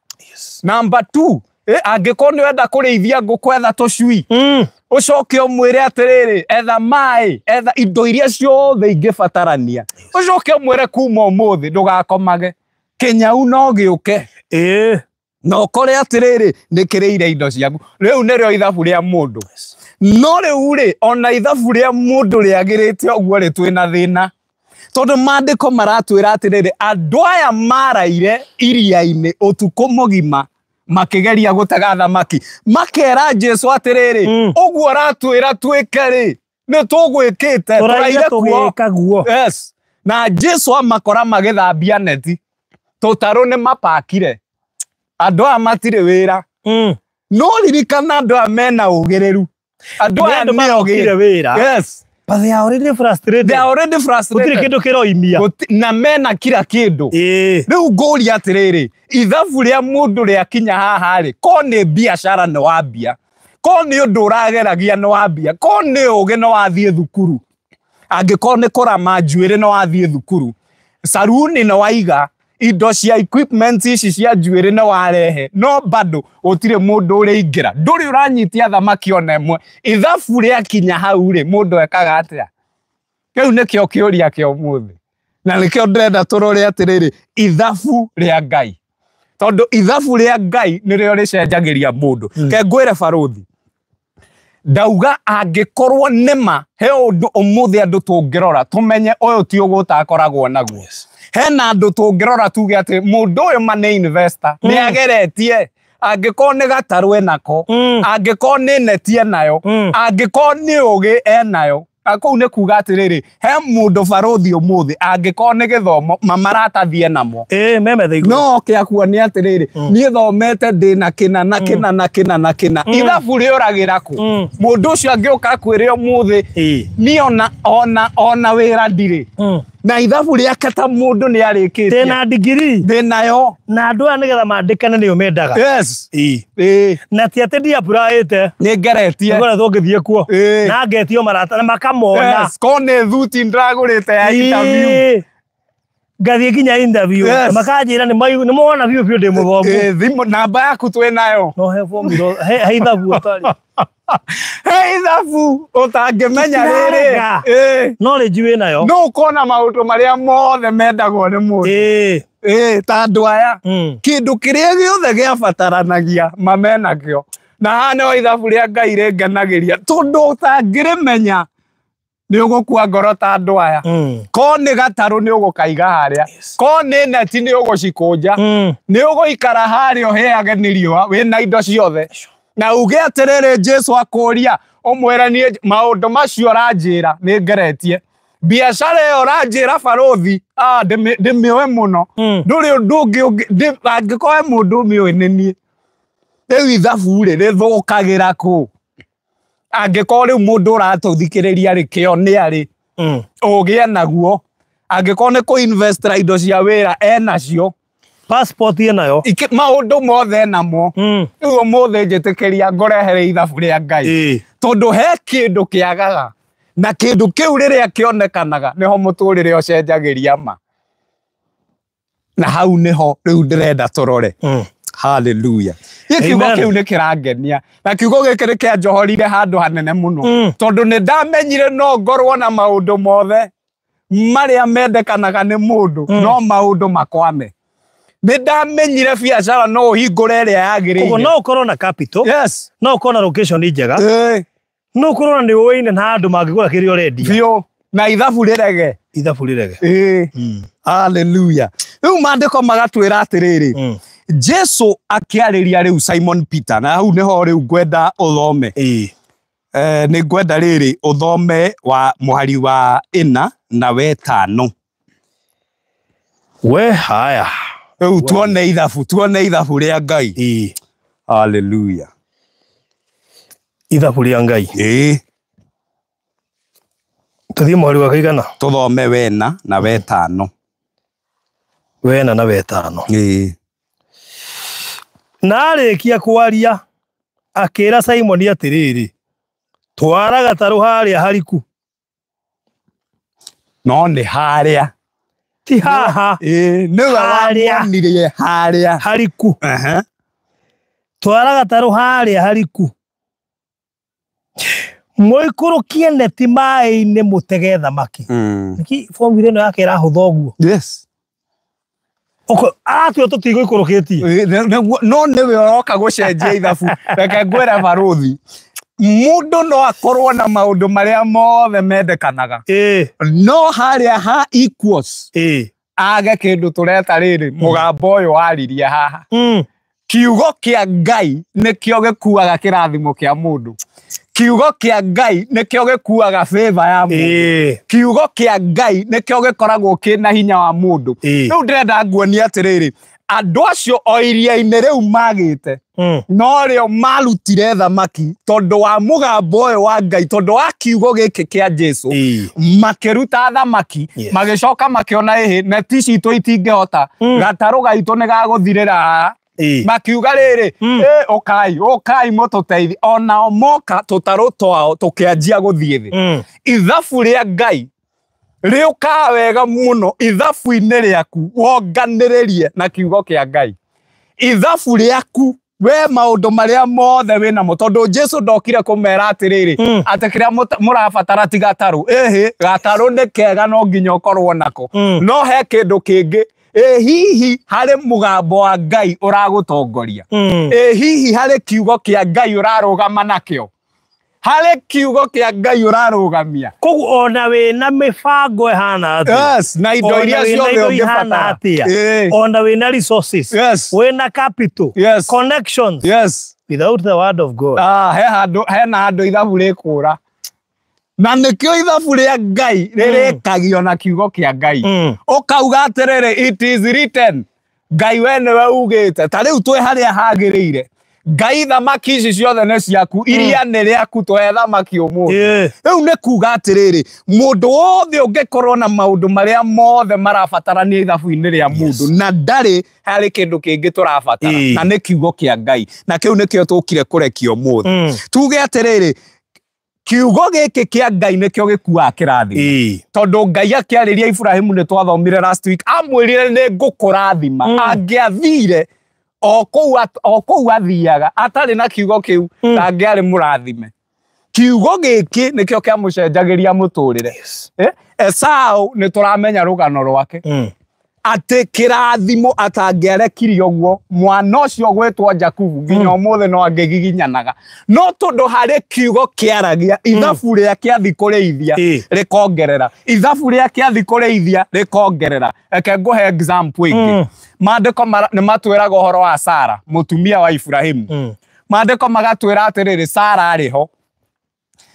Number 2, angĩkorwo nĩ ũrenda kũrĩithia ngũkũ, etha tũcui. Ũcoke ũmwĩre atĩrĩrĩ, etha maĩ, etha indo iria ciothe ingĩbatarania. Ũcoke ũmwĩre kuma ũmũthĩ ndũgakomage. Kĩnyau no gĩũke. Na ũkore atĩrĩrĩ, nĩ kĩrĩire indo ciaku. Rĩu nĩrĩo ithabu rĩa mũndũ. No rĩu rĩ, ona ithabu rĩa mũndũ rĩagĩrĩte ũguo rĩ, twĩna thĩna. Tondũ maandĩko maratwĩra atĩrĩrĩ, andũ aya maraire iria-inĩ ũtukũ mũgima makĩgeria gũtega thamaki. Makera Jesu atĩrĩrĩ, ũguo ũratwĩra twĩke rĩ, nĩ tũgwĩkĩte, tũraire kuo. Yes. Na Jesu amakora magĩthambia neti. Tũtarũ nĩ mapakire. Andũ aya matirĩ wĩra. No ririkana andũ aya mena ũgĩrĩru. Andũ aya nĩ
ogĩre wĩra.
Yes.
But they are already frustrated.
They are already frustrated.
Gũtirĩ kĩndũ kĩroimia.
Na mena kila kĩndũ. Rĩu ngũria atĩrĩrĩ, ithabu rĩa mũndũ rĩakinya haha rĩ, ko nĩ biacara nĩ wambia, ko nĩ ũndũ ũrageragia nĩ wambia, ko nĩ ũgĩ nĩ wathiĩ thukuru, angĩkorwo nĩ kũrama njuĩrĩ nĩ wathiĩ thukuru, saruni nĩ waiga, indo cia equipment ici cia njuĩrĩ nĩ warehe, no bado gũtirĩ mũndũ ũrĩingĩra, ndũrĩ ũranyitia thamaki ona ĩmwe. Ithabu rĩakinya hau rĩ, mũndũ ekaga atĩa? Kĩu nĩkĩo kĩũria kĩa ũmũthĩ. Na nĩkĩo ndĩrenda tũrore atĩrĩrĩ, ithabu rĩa Ngai. Tondũ ithabu rĩa Ngai nĩrĩo rĩcenjagĩria mũndũ. Ke ngwĩre barũthi, ndauga angĩkorwo nĩma he ũndũ ũmũthĩ andũ tũngĩrora tũmenye ũyũ ti ũgũtakoragwo naguo. Hena andũ tũngĩrora tuge atĩ mũndũ ũyũ ma nĩ investor, nĩ ageretie, angĩkorwo nĩ gatarũ enako, angĩkorwo nĩ neti enayo, angĩkorwo nĩ ũgĩ enayo. Na kũu nĩ kuga atĩrĩrĩ, he mũndũ barũthi ũmũthĩ angĩkorwo nĩ gĩthomo mamaratathie namo.
Ĩĩ memetha igũrũ.
No oke akuonie atĩrĩrĩ, niĩ thomete ndĩna kĩna na kĩna na kĩna na kĩna. Ithabu rĩũragĩra kũ? Mũndũ ũcio angĩũka akwĩre ũmũthĩ, niĩ ona wĩra ndirĩ. Na ithabu rĩake ta mũndũ nĩ arĩkĩtie.
Ndĩna degree.
Ndĩnayo.
Na andũ aya nĩgetha mandĩkane nĩo mendaga.
Yes. Ĩĩ.
Na ti atĩ ndiapplyĩte.
Nĩ ngeretie.
Nĩguo tũngĩthiĩ kuo.
Ĩĩ.
Na ngetio marata na makamona.
Yes. Ko nĩ thuti ndĩragũrĩte ya interview.
Ĩĩ. Ngathiĩ nginya interview.
Yes.
Makanjĩra nĩ mona biũ biũ ndĩ mũthomu.
Ĩĩ, thimũ namba yaku twĩ nayo.
No he formula, he ithabu ũtarĩ.
He ithabu ũtangĩmenya rĩrĩ.
Itirarega.
Ĩĩ.
Knowledge wĩ nayo.
No ũkona maũndũ marĩa mothe mendagwo nĩ mũndũ.
Ĩĩ.
Ĩĩ, ta andũ aya. Kĩndũ kĩrĩa gĩothe gĩabataranagia mamenakĩo. Na haha nĩho ithabu rĩa Ngai rĩngenagĩria tondũ ũtangĩrĩmenya nĩ ũgũkua ngoro ta andũ aya. Ko nĩ gatarũ nĩ ũgũkaiga harĩa. Ko nĩ neti nĩ ũgũcikũnja. Nĩ ũgũikara harĩa ũhĩage nĩ riũa wĩna indo ciothe. Na uge atĩrĩrĩ Jesu akũria ũmwĩre niĩ maũndũ macio ũranjĩra nĩ ngeretie. Biacara ĩyo ũranjĩra barũthi, ndĩmĩũĩ mũno. Ndũrĩ ũndũ ũngĩ angĩkorwo he mũndũ ũmĩũĩ nĩ niĩ. Rĩu ithabu rĩ rĩthũkagĩra kũ? Angĩkorwo rĩu mũndũ ũratũthikĩrĩria rĩ kĩo nĩ arĩ. Ũgĩe naguo. Angĩkorwo nĩ kũ-invest indo cia wĩra enacio.
Passport ĩnayo.
Maũndũ mothe enamo. Rĩu ũmũthĩ njĩtĩkĩria ngũrehere ithabu rĩa Ngai. Tondũ he kĩndũ kĩagaga. Na kĩndũ kĩu rĩrĩa kĩonekanaga nĩho mũtũrĩre ũcenjagĩria ma. Na hau nĩho rĩu ndĩrenda tũrore. Hallelujah. Gĩkĩ kiugo kĩu nĩ kĩrangenia. Na kiugo gĩkĩ nĩ kĩanjohorire handũ hanene mũno. Tondũ nĩ ndamenyire no ngorwo na maũndũ mothe marĩa mendekanaga nĩ mũndũ, no maũndũ makwame. Nĩ ndamenyire biacara no ũhingũre ĩrĩa yagĩrĩire.
Koguo no ũkorwo na capital.
Yes.
No ũkorwo na location njega. No ũkorwo na nĩ ũĩine na andũ mangĩgũra kĩrĩa ũrendia.
Biũ. Na ithabu rĩrege.
Ithabu rĩrege.
Ĩĩ. Hallelujah. Rĩu maandĩko magatwĩra atĩrĩrĩ. Jesu akĩarĩria rĩu Simon Peter na hau nĩho rĩu ngwenda ũthome. Nĩ ngwenda rĩrĩ ũthome wa mũhari wa 4 na 5.
We haya.
Rĩu tuone ithabu rĩa Ngai. Hallelujah.
Ithabu rĩa Ngai.
Ĩĩ.
Tũthiĩ mũhari wa kaigana?
Tũthome 4 na 5.
4 na 5.
Ĩĩ.
Na arĩkia kwaria akĩra Simoni atĩrĩrĩ, twara gatarũ harĩa hariku.
No nĩ harĩa.
Ti haha.
Ĩĩ, nĩwe wamuonirie harĩa.
Hariku. Twara gatarũ harĩa hariku. Mũikũrũkie neti maĩ-inĩ mũtege thamaki. Nĩkĩ formula ĩno yake ĩrahũtha ũguo?
Yes.
Aratwĩra tũtigũikũrũkĩtie.
No nĩwe ũroka gũcenjia ithabu. Reke ngwĩre barũthi. Mũndũ no akorwo na maũndũ marĩa mothe mendekanaga. No harĩa ha equals. Age kĩndũ tũreta rĩrĩ mũgambo ũyũ waririe haha. Kiugo kĩa Ngai nĩkĩo gĩkuaga kĩrathimo kĩa mũndũ. Kiugo kĩa Ngai nĩkĩo gĩkuaga favor ya mũndũ. Kiugo kĩa Ngai nĩkĩo gĩkoragwo kĩna hinya wa mũndũ. Rĩu ndĩrenda nguonie atĩrĩrĩ, andũ acio o iria-inĩ rĩu magĩte no rĩo marutire thamaki tondũ wa mũgambo ũyũ wa Ngai, tondũ wa kiugo gĩkĩ kĩa Jesu. Makĩruta thamaki, magĩcoka makĩona ĩhĩ neti citũ itingĩhota, gatarũ gaitũ nĩ gagũthirĩra haha. Makiuga rĩrĩ, ũkai, ũkai mũtũteithie. Onao moka tũtarũ twao tũkĩanjia gũthiĩ thĩ. Ithabu rĩa Ngai rĩũkaga wega mũno ithabu-inĩ rĩaku wonganĩrĩrie na kiugo kĩa Ngai. Ithabu rĩaku we maũndũ marĩa mothe wĩnamo, tondũ Jesu ndokire kũmera atĩrĩrĩ atĩ kĩrĩa mũrabatara ti gatarũ. Ĩhĩ, gatarũ nĩ kega no nginya ũkorwo nako. No he kĩndũ kĩngĩ. Ĩ hihi harĩ mũgambo wa Ngai ũragũtongoria. Ĩ hihi harĩ kiugo kĩa Ngai ũrarũgama nakĩo. Harĩ kiugo kĩa Ngai ũrarũgamia.
Koguo ona wĩna mĩbango ĩhana atĩa?
Yes, na indo iria ciothe ũngĩbatara.
Ona wĩna resources.
Yes.
Wĩna capital.
Yes.
Connections.
Yes.
Without the word of God.
Hena handũ ithabu rĩkũra. Na nĩkĩo ithabu rĩa Ngai rĩrĩkagio na kiugo kĩa Ngai. Ũkauga atĩrĩrĩ, it is written. Ngai we nĩwe ugĩte. Ta rĩu twĩ harĩa hagĩrĩire. Ngai thamaki ici ciothe nĩ ciaku, iria nĩ rĩaku, tũhe thamaki ũmũthĩ. Rĩu nĩ kuga atĩrĩrĩ, mũndũ wothe ũngĩkorwo na maũndũ marĩa mothe marabatarania ithabu-inĩ rĩa mũndũ, na ndarĩ harĩ kĩndũ kĩngĩ tũrabatara, na nĩ kiugo kĩa Ngai, na kĩu nĩkĩo tũkire kũrekia ũmũthĩ. Tuge atĩrĩrĩ, kiugo gĩkĩ kĩa Ngai nĩkĩo gĩkuaga kĩrathimo. Tondũ Ngai akĩarĩria Ibrahimu nĩ twathomire last week, amwĩrire nĩ ngũkũrathima. Angĩathire o kũu athiaga atarĩ na kiugo kĩu, ndangĩarĩ mũrathime. Kiugo gĩkĩ nĩkĩo kĩamũcenjagĩria mũtũrĩre. Esau nĩ tũramenya rũgano rwake. Atĩ kĩrathimo atangĩarekirie ũguo, mwana ũcio gwĩtwo Jakubu nginya ũmũthĩ no angĩgiginyanaga. No tondũ harĩ kiugo kĩaragia, ithabu rĩake athi kũrĩithia rĩkongerera, ithabu rĩake athi kũrĩithia rĩkongerera. Reke ngũhe example ĩngĩ. Maandĩko nĩ matwĩraga ũhoro wa Sara, mũtumia wa Ibrahimu. Maandĩko magatwĩra atĩrĩrĩ, Sara arĩ ho.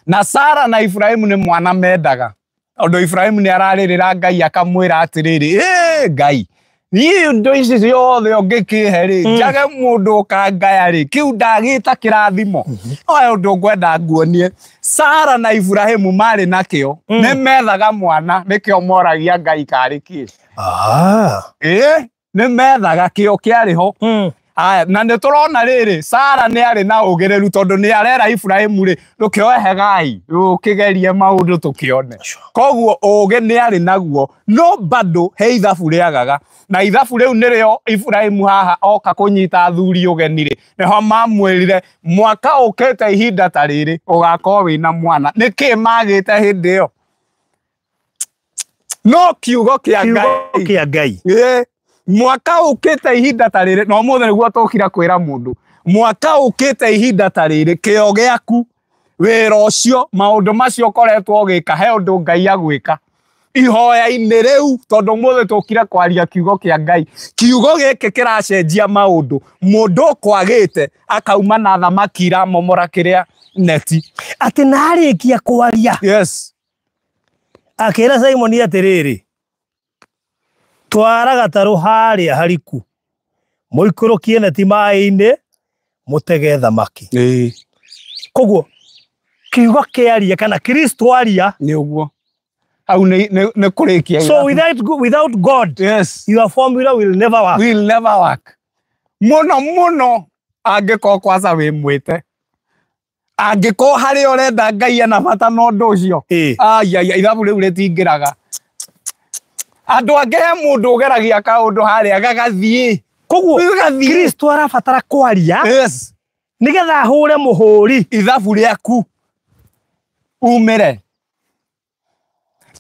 Na Sara na Ibrahimu nĩ mwana mendaga. Tondũ Ibrahimu nĩ ararĩrĩra Ngai akamwĩra atĩrĩrĩ, Ngai, niĩ indo ici ciothe ũngĩkĩhe rĩ, njage mũndũ ũkangaya rĩ, kĩu ndagĩta kĩrathimo. No he ũndũ ngwenda nguonie. Sara na Ibrahimu marĩ nakĩo, nĩ methaga mwana, nĩkĩo moragia Ngai karĩ kĩ. Nĩ methaga, kĩo kĩarĩ ho. Aya, na nĩ tũrona rĩrĩ, Sara nĩ arĩ na ũgĩrĩru tondũ nĩ arera Ibrahimu rĩ, ndũkĩoe Hegai, ũkĩgerie maũndũ tũkĩone. Koguo ũgĩ nĩ arĩ naguo, no bado he ithabu rĩagaga. Na ithabu rĩu nĩrĩo Ibrahimu haha oka kũnyita athuri ũgeni rĩ, nĩho mamwĩrire mwaka ũkĩte ihinda ta rĩrĩ ũgakorwo wĩna mwana. Nĩkĩ magĩte hĩndĩ ĩyo? No kiugo kĩa Ngai.
Kĩa Ngai.
Mwaka ũkĩte ihinda ta rĩrĩ, na ũmũthĩ nĩguo tũkira kwĩra mũndũ, mwaka ũkĩte ihinda ta rĩrĩ, kĩo gĩaku, wĩra ũcio, maũndũ macio ũkoretwo ũgĩka, he ũndũ Ngai agwĩka ihoya-inĩ rĩu. Tondũ ũmũthĩ tũkire kwaria kiugo kĩa Ngai. Kiugo gĩkĩ kĩracenjia maũndũ. Mũndũ ũkwagĩte akauma na thamaki iramomora kĩrĩa neti.
Atĩ na arĩkia kwaria.
Yes.
Akĩra Simoni atĩrĩrĩ, twara gatarũ harĩa hariku, mũikũrũkie neti maĩ-inĩ, mũtege thamaki. Koguo kiugo kĩaria kana Kristo aria,
nĩ ũguo. Hau nĩ kũrĩkia.
So without God,
yes,
your formula will never work.
Will never work. Mũno mũno angĩkorwo kwanza wĩ mwĩte. Angĩkorwo harĩa ũrenda Ngai ena bata na ũndũ ũcio. Ai, ithabu rĩu rĩtingĩraga. Andũ angĩ he mũndũ ũgeragia kaũndũ harĩa gagathiĩ.
Koguo Kristo arabatara kwaria.
Yes.
Nĩgetha ahũre mũhũri
ithabu rĩaku umĩre.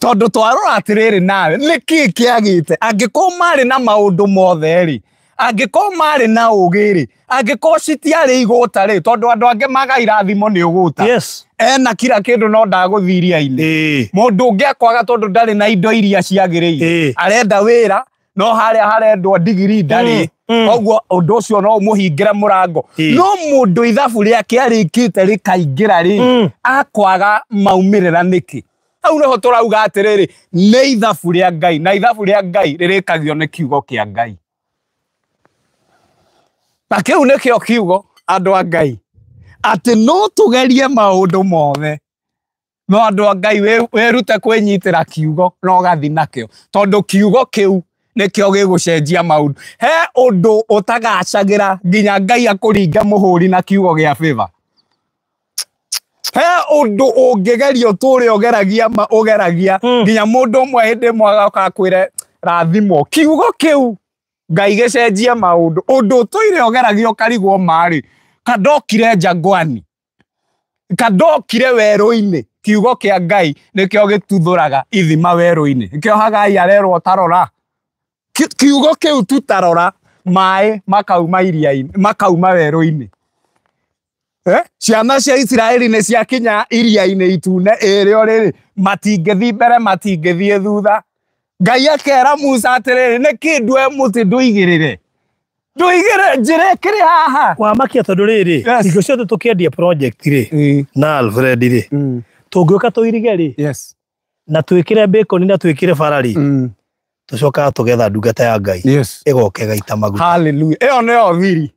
Tondũ twarora atĩrĩrĩ nawe, nĩkĩ kĩagĩte? Angĩkorwo marĩ na maũndũ mothe rĩ, angĩkorwo marĩ na ũgĩ rĩ, angĩkorwo citiarĩ igũta rĩ, tondũ andũ angĩ maga irathimo nĩ ũgũta.
Yes.
Ena kila kĩndũ no ndagũthiĩ iria-inĩ. Mũndũ ũngĩ akwaga tondũ ndarĩ na indo iria ciagĩrĩire. Arenda wĩra, no harĩa harendwo ndigiri ndarĩ. Koguo ũndũ ũcio no ũmũhingĩre mũrango. No mũndũ ithabu rĩake arĩkĩte rĩkaingĩra rĩ, akwaga maumĩrĩra nĩkĩ? Hau nĩho tũrauga atĩrĩrĩ, nĩ ithabu rĩa Ngai, na ithabu rĩa Ngai rĩrĩkagio nĩ kiugo kĩa Ngai. Na kĩu nĩkĩo kiugo, andũ a Ngai, atĩ no tũgerie maũndũ mothe, no andũ a Ngai wĩrute kwĩnyitĩra kiugo na ũgathiĩ nakĩo, tondũ kiugo kĩu nĩkĩo gĩgũcenjia maũndũ. He ũndũ ũtagacagĩra nginya Ngai akũringe mũhũri na kiugo gĩa favor. He ũndũ ũngĩgeria ũtũre ũgeragia ũgeragia nginya mũndũ ũmwe hĩndĩ ĩmwe agoka akwĩre rathimwo. Kiugo kĩu Ngai gĩcenjie maũndũ. Ũndũ ũtũire ũgeragia ũkarigwo marĩ, kandokire Jangwani, kandokire werũ-inĩ. Kiugo kĩa Ngai nĩkĩo gĩtuthũraga ithima werũ-inĩ. Nĩkĩo Hagai arerwo tarora. Kiugo kĩu tu tarora, maĩ makauma iria-inĩ, makauma werũ-inĩ. Ciana cia Isiraeli nĩ ciakinya iria-inĩ itune ĩrĩa rĩrĩ, matingĩthiĩ mbere, matingĩthiĩ thutha. Ngai akera Musa atĩrĩrĩ, nĩkĩ ndue mũtĩ ndũigĩrĩre? Ndũigĩrĩre njĩra ĩkĩrĩ haha.
Wamakia tondũ rĩrĩ, hingo ciothe tũkĩendia project rĩ, na Alfred rĩ, Tũngĩũka tũirige rĩ,
Yes.
na twĩkĩre bacon na twĩkĩre bara rĩ, tũcokaga tũgetha ndungata ya Ngai
Yes.
ĩgoka ĩgaita maguta.
Hallelujah. Ĩyo nĩyo thiri.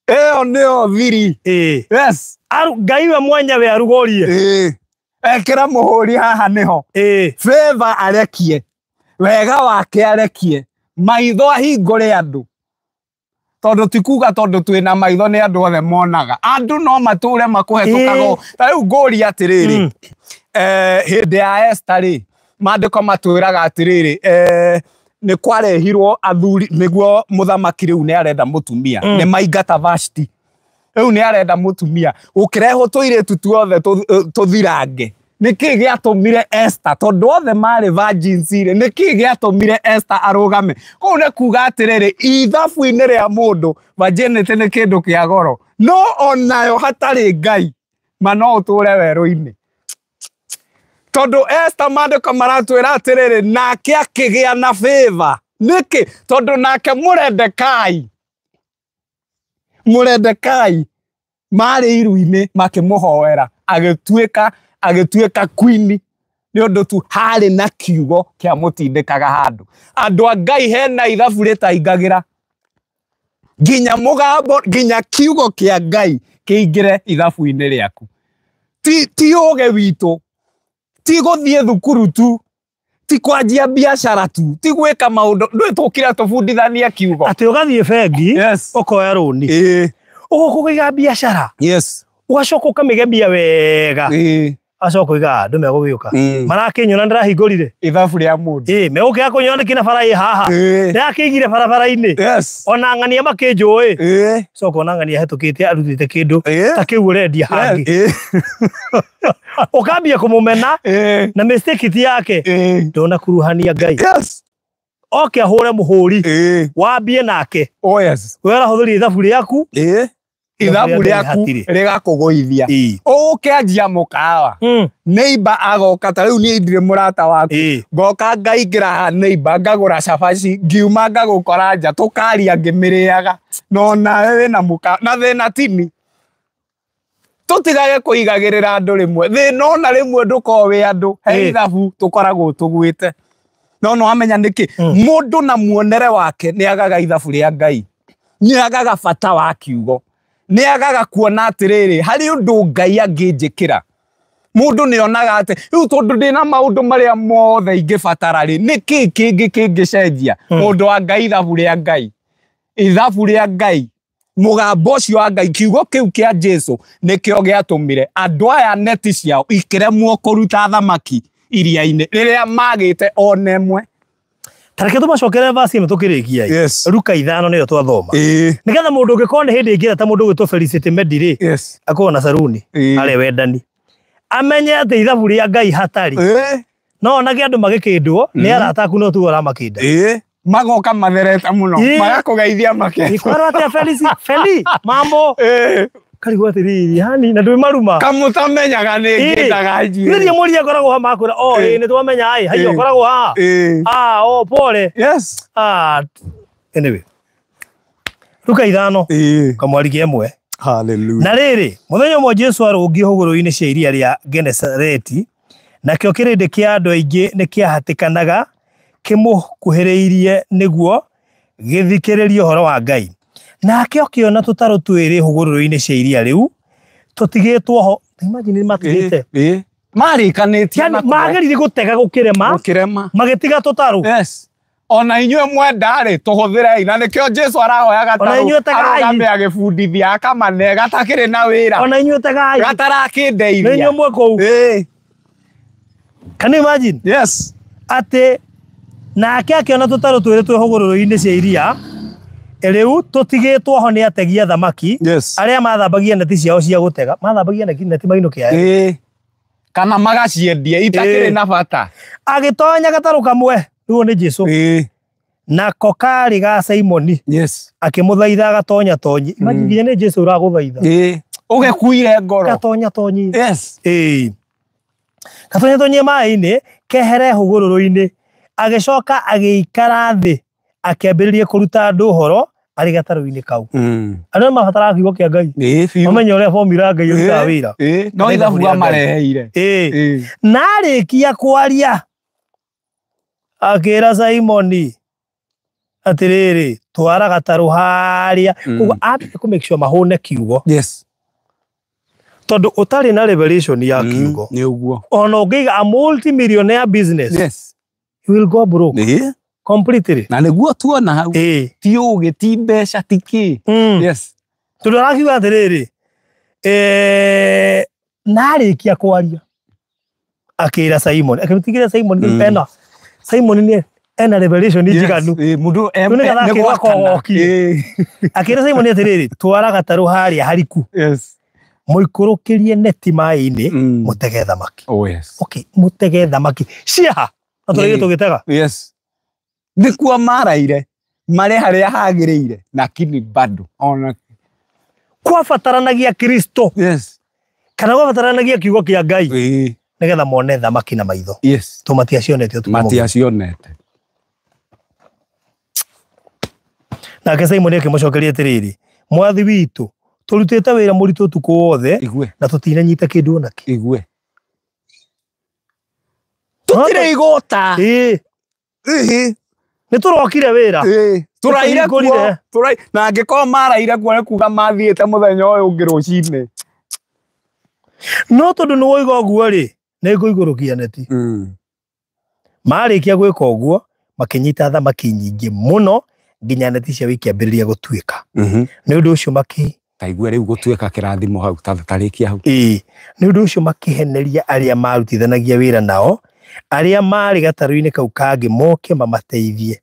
Ĩyo nĩyo thiri.
Ĩĩ.
Yes.
Ngai we mwenyewe arugũrie.
Ĩĩ. Ekĩra mũhũri haha nĩho.
Ĩĩ.
Favor arekie. Wega wake arekie. Maitho ahingũre andũ. Tondũ ti kuga tondũ twĩna maitho nĩ andũ othe monaga. Andũ no matũre makũhetũkaga.
Ĩĩ.
Ta rĩu ngũria atĩrĩrĩ. Hĩndĩ ya Esther rĩ, maandĩko matwĩraga atĩrĩrĩ, nĩ kwarehirwo athuri nĩguo mũthamaki rĩu nĩ arenda mũtumia. Nĩ maingata Vashti. Rĩu nĩ arenda mũtumia. Gũkĩrehwo tũirĩtu tuothe tũthirange. Nĩkĩ gĩatũmire Esther, tondũ othe marĩ virgins rĩ, nĩkĩ gĩatũmire Esther arũgame? Kũu nĩ kuga atĩrĩrĩ, ithabu-inĩ rĩa mũndũ, virginity nĩ kĩndũ kĩa goro. No onayo hatarĩ Ngai, ma no ũtũre werũ-inĩ. Tondũ Esther maandĩko maratwĩra atĩrĩrĩ, nake akĩgĩa na favor. Nĩkĩ? Tondũ nake Mũrendekai marĩ iru-inĩ makĩmũhoera, agĩtuĩka queen nĩ ũndũ tu harĩ na kiugo kĩamũtindĩkaga handũ. Andũ a Ngai hena ithabu rĩtaingagĩra. Nginya mũgambo, nginya kiugo kĩa Ngai kĩingĩre ithabu-inĩ rĩaku. Ti ũgĩ witũ, ti gũthiĩ thukuru tu, ti kwanjia biacara tu, ti gwĩka maũndũ. Ndũĩ tũkire tũbundithanie kiugo.
Atĩ ũgathiĩ bengi,
Yes.
ũkoya rũni.
Ĩĩ.
Ũgoka ũkaiga biacara.
Yes.
Ũgacoka ũkamĩgemia wega.
Ĩĩ.
Acoka ũiga andũ megũgĩũka. Marakĩnyona ndĩrahingũrire.
Ithabu rĩa mũndũ.
Ĩĩ, megũkĩaga kũnyona nĩkĩ na bara ĩ haha.
Ĩĩ.
Ndĩrakĩigire barabara-inĩ.
Yes.
Ona ng'ania makĩnjũĩ.
Ĩĩ.
Coka ona ng'ania hetũkĩte arutĩte kĩndũ
Ĩĩ.
ta kĩu ũrendia hangĩ.
Ĩĩ.
Ũkambia kũmũmena
Ĩĩ.
na mistake ti yake.
Ĩĩ.
Ndũnakuruhania Ngai.
Yes.
Oke ahũre mũhũri.
Ĩĩ.
Wambie nake.
Oh yes.
We ũrahũthĩria ithabu rĩaku.
Ĩĩ. Ithabu rĩaku rĩgakũgũithia. Ũkĩanjia mũkawa. Neighbor agoka, ta rĩu niĩ ndirĩ mũrata waku. Ngoka ngaingĩra haha neighbor, ngagũra cabaci, ngiuma ngagũkora nja, tũkaria ngĩmĩrĩaga. No nawe wĩna mũkawa, na thĩna tini. Tũtigage kũigagĩrĩra andũ rĩmwe. Thĩna ona rĩmwe ndũkoragwo wĩ andũ. He ithabu tũkoragwo tũgwĩte. No no amenya nĩkĩ? Mũndũ na muonere wake nĩ agaga ithabu rĩa Ngai. Nĩ agaga bata wa kiugo. Nĩ agaga kuona atĩrĩrĩ, harĩ ũndũ Ngai angĩnjĩkĩra. Mũndũ nĩ onaga atĩ, rĩu tondũ ndĩna maũndũ marĩa mothe ingĩbatara rĩ, nĩkĩ kĩngĩ kĩngĩcenjia? Mũndũ wa Ngai, ithabu rĩa Ngai. Ithabu rĩa Ngai. Mũgambo ũcio wa Ngai, kiugo kĩu kĩa Jesu nĩkĩo gĩatũmire andũ aya neti ciao ikĩremwo kũruta thamaki iria-inĩ rĩrĩa magĩte ona ĩmwe.
Ta reke tũmacokere verse ĩno tũkĩrĩkia.
Yes.
Luka 5 nĩyo twathoma.
Ĩĩ.
Nĩgetha mũndũ ũngĩkorwo nĩ hĩndĩ ĩngĩ ta mũndũ ũgwĩtwo Felicity Medi rĩ,
Yes.
akorwo na saruni,
Ĩĩ.
arĩa wendani. Amenye atĩ ithabu rĩa Ngai hatarĩ.
Ĩĩ.
No onage andũ magĩkĩndwo nĩ arata aku no tu ũramakĩnda.
Ĩĩ. Magoka matherete mũno.
Ĩĩ.
Magakũgeithia makĩenda.
Ikwaro atĩa Felicity? Feli, mambo.
Ĩĩ.
Karigwo atĩrĩrĩ, yani na ndwĩ maruma.
Kamũtamenyaga nĩ
Ĩĩ.
ngĩndaga njuĩrĩ.
Githĩ mũria akoragwo haha makwĩra, oh, ĩĩ, nĩ twamenya, ĩ, haiya,
Ĩĩ.
ũkoragwo haha.
Ĩĩ.
Ah, oh, pole.
Yes.
Ah, anyway. Luka 5.
Ĩĩ.
Kamwari ĩmwe.
Hallelujah.
Na rĩrĩ, mũthenya ũmwe Jesu arũngiĩ hũgũrũrũ-inĩ cia iria rĩa Genesareti, nakĩo kĩrĩndĩ kĩa andũ aingĩ nĩ kĩahatĩkanaga kĩmũkuhĩrĩirie nĩguo gĩthikĩrĩrie ũhoro wa Ngai. Nake akĩona tũtarũ twĩrĩ hũgũrũrũ-inĩ cia iria rĩu tũtigĩtwo ho. Imagine nĩ matigĩte.
Ĩĩ. Marĩkanĩtie
Yani
na kũre-
mageririe gũtega gũkĩrema,
gũkĩrema.
magĩtiga tũtarũ.
Yes. Ona inyuĩ mwenda rĩ, tũhũthĩrei. Na nĩkĩo Jesu arahoya
Ona
gatarũ,
inyuĩ tegai.
arũgame agĩbundithia, akamane, gatakĩrĩ na wĩra.
Ona inyuĩ tegai.
Gatarakĩndeithia.
Nĩ inyuĩ mwĩ kũu.
Ĩĩ.
Can you imagine?
Yes.
Atĩ nake akĩona tũtarũ twĩrĩ twĩ hũgũrũrũ-inĩ cia iria rĩu tũtigĩtwo ho nĩ ategi a thamaki
Yes.
arĩa mathambagia neti ciao cia gũtega, mathambagia neti mainũke aya.
Ĩĩ. Kana magaciendia itakĩrĩ
Ĩĩ.
na bata.
Agĩtonya gatarũ kamwe, rĩu nĩ Jesu.
Ĩĩ.
Nako karĩ ga Simoni.
Yes.
Akĩmũthaitha agatonya tonyi. Imagine nginya nĩ Jesu ũragũthaitha.
Ĩĩ. Ũgĩkuire ngoro.
Gatonya tonyi.
Yes.
Ĩĩ. Gatonya tonyi maĩ-inĩ kehere hũgũrũrũ-inĩ. Agĩcoka agĩikara thĩ akĩambĩrĩria kũruta andũ ũhoro Arĩ gatarũ-inĩ kau. Andũ nĩ mabataraga kiugo kĩa Ngai.
Ĩĩ biũ.
Mamenye ũrĩa formula Ngai ĩrutaga wĩra.
Ĩĩ, no
Kana
ithabu
ithabu rĩa Ngai.
amareheire.
Ĩĩ.
Ĩĩ.
Na arĩkia kwaria akĩra Simoni atĩrĩrĩ, twara gatarũ harĩa. Koguo ambire kũ make sure mahũne kiugo.
Yes.
Tondũ ũtarĩ na revelation ya kiugo,
Nĩ ũguo.
ona ũngĩiga a multi-millionaire business,
Yes.
you will go broke
Ĩĩ.
completely.
Na nĩguo tuona hau.
Ĩĩ.
Ti ũgĩ, ti mbeca, ti kĩ. Yes.
Tondũ arakiuga atĩrĩrĩ, na arĩkia kwaria akĩra Simon, akĩmũtigĩra Simon ena Simon nĩ ena revelation njiganu.
Ĩĩ, mũndũ
Rĩu nĩgetha
nĩ
akĩrwo
gwakana.
akogokie.
Ĩĩ.
Akĩra Simon atĩrĩrĩ, twara gatarũ harĩa hariku,
Yes.
mũikũrũkĩrie neti maĩ-inĩ, mũtege thamaki.
Oh yes.
Okay, mũtege thamaki ciaha na tũrĩgĩ
Ĩĩ.
tũgĩtega.
Yes. Nĩkuo maraire marĩ harĩa hagĩrĩire lakini bado ona
Kwabataranagia Kristo
yes.
kana kwabataranagia kiugo kĩa Ngai
Ĩĩ.
nĩgetha mone thamaki na maitho.
Yes.
To matiacionete ũtukũ mũgima.
Matiacionete.
Nake Simon akĩmũcokeria atĩrĩrĩ, mwathi witũ, tũrutĩte wĩra mũritũ ũtukũ wothe
Igue.
na tũtinanyita kĩndũ ona kĩ.
Igue. Tũtirĩ igũta.
Ĩĩ,
Ĩĩ.
nĩ tũrokire wĩra.
Ĩĩ. Tũraire kuo.
Tũhingũrire.
Na angĩkorwo maraire kuo nĩ kuga mathiĩte mũthenya ũyũ ũngĩ rũcinĩ.
No tondũ nĩ woiga ũguo rĩ, nĩ ngũigũrũkia neti. Marĩkia gwĩka ũguo, makĩnyita thamaki nyingĩ mũno nginya neti ciao ikĩambĩrĩria gũtuĩka. Nĩ ũndũ ũcio makĩ
Ta igue rĩu gũtuĩka kĩrathimo hau, tarĩkia hau.
Ĩĩ, nĩ ũndũ ũcio makĩheneria arĩa marutithanagia wĩra nao, arĩa maarĩ gatarũ-inĩ kau kangĩ moke mamateithie.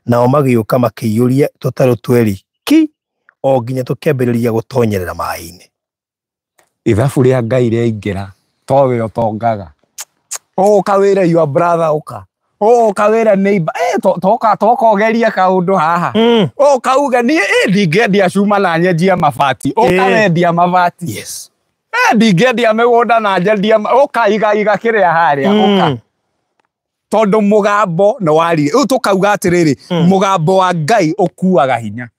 Nao magĩũka makĩiyũria tũtarũ twerĩ ki o nginya tũkĩambĩrĩria gũtonyerera maĩ-inĩ.
Ithabu rĩa Ngai rĩaingĩra, towe ũtongaga. Ũka wĩre your brother ũka. Ũka wĩre neighbor, toka toka ũgerie kaũndũ haha. Ũka uge niĩ ndingĩendia cuma na nyenjie mabati. Ũka wendia mabati.
Yes.
Ndingĩendia mĩgũnda na njendia ũka iga iga kĩrĩa harĩa ũka. Tondũ mũgambo nĩ waririe. Rĩu tũkauga atĩrĩrĩ, mũgambo wa Ngai ũkuaga hinya.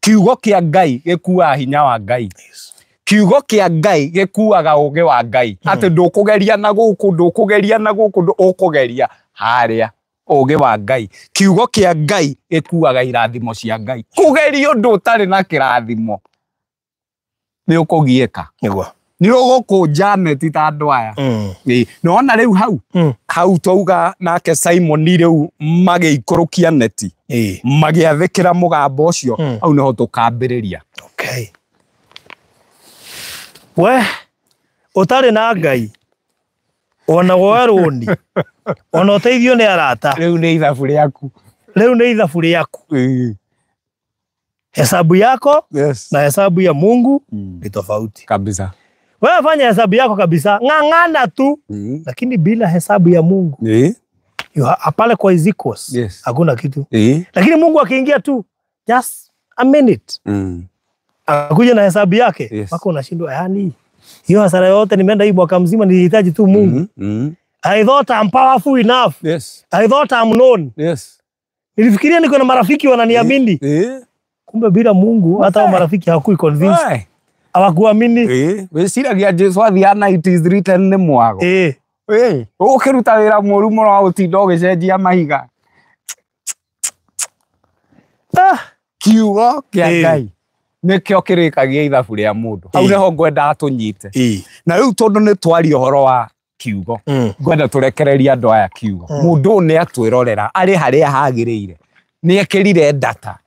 Kiugo kĩa Ngai gĩkuaga hinya wa Ngai.
Yes.
Kiugo kĩa Ngai gĩkuaga ũgĩ wa Ngai. Atĩ ndũkũgeria na gũkũ, ndũkũgeria na gũkũ, ũkũgeria harĩa ũgĩ wa Ngai. Kiugo kĩa Ngai gĩkuaga irathimo cia Ngai. Kũgeria ũndũ ũtarĩ na kĩrathimo nĩ ũkũgiĩka.
Nĩguo.
Nĩ ũgũkũnja neti ta andũ aya. Ĩĩ, nĩwona rĩu hau? Hau twauga nake Simon rĩu magĩikũrũkia neti.
Ĩĩ.
Magĩathĩkĩra mũgambo ũcio, hau nĩho tũkambĩrĩria.
Okay. We ũtarĩ na Ngai ona woe rũni ona ũteithio nĩ arata,
Rĩu nĩ ithabu rĩaku.
rĩu nĩ ithabu rĩaku.
Ĩĩ.
Hesabu yako
Yes.
na hesabu ya Mungu ni tofauti.
Kabisa.
Wewe fanya hesabu yako kabisa, ng'ang'ana tu, lakini bila hesabu ya Mungu
Ĩĩ.
pale kwa Ezekiel
Yes.
hakuna kitu.
Ĩĩ.
Lakini Mungu akiingia tu just a minute akuja na hesabu yake,
Yes.
mpaka unashindwa, yani hiyo hasara yote nimeenda hii mwaka mzima nilihitaji tu Mungu. I thought I'm powerful enough.
Yes.
I thought I'm known.
Yes.
Nilifikiria niko na marafiki wananiamini. Kumbe bila Mungu hata hao marafiki hawakui convinced. Hawakuamini.
Wĩciragia Jesu athiaga na it is written nĩ mwago. Ĩĩ. Ũkĩruta wĩra mũru mũno wa gũtinda ũgĩcenjia mahiga. Kiugo kĩa Ngai nĩkĩo kĩrĩkagia ithabu rĩa mũndũ. Hau nĩho ngwendaga tũnyite. Na rĩu tondũ nĩ twaria ũhoro wa kiugo, ngwenda tũrekererie andũ aya kiugo. Mũndũ ũyũ nĩ atwĩrorera arĩ harĩa hagĩrĩire, nĩ ekĩrire data.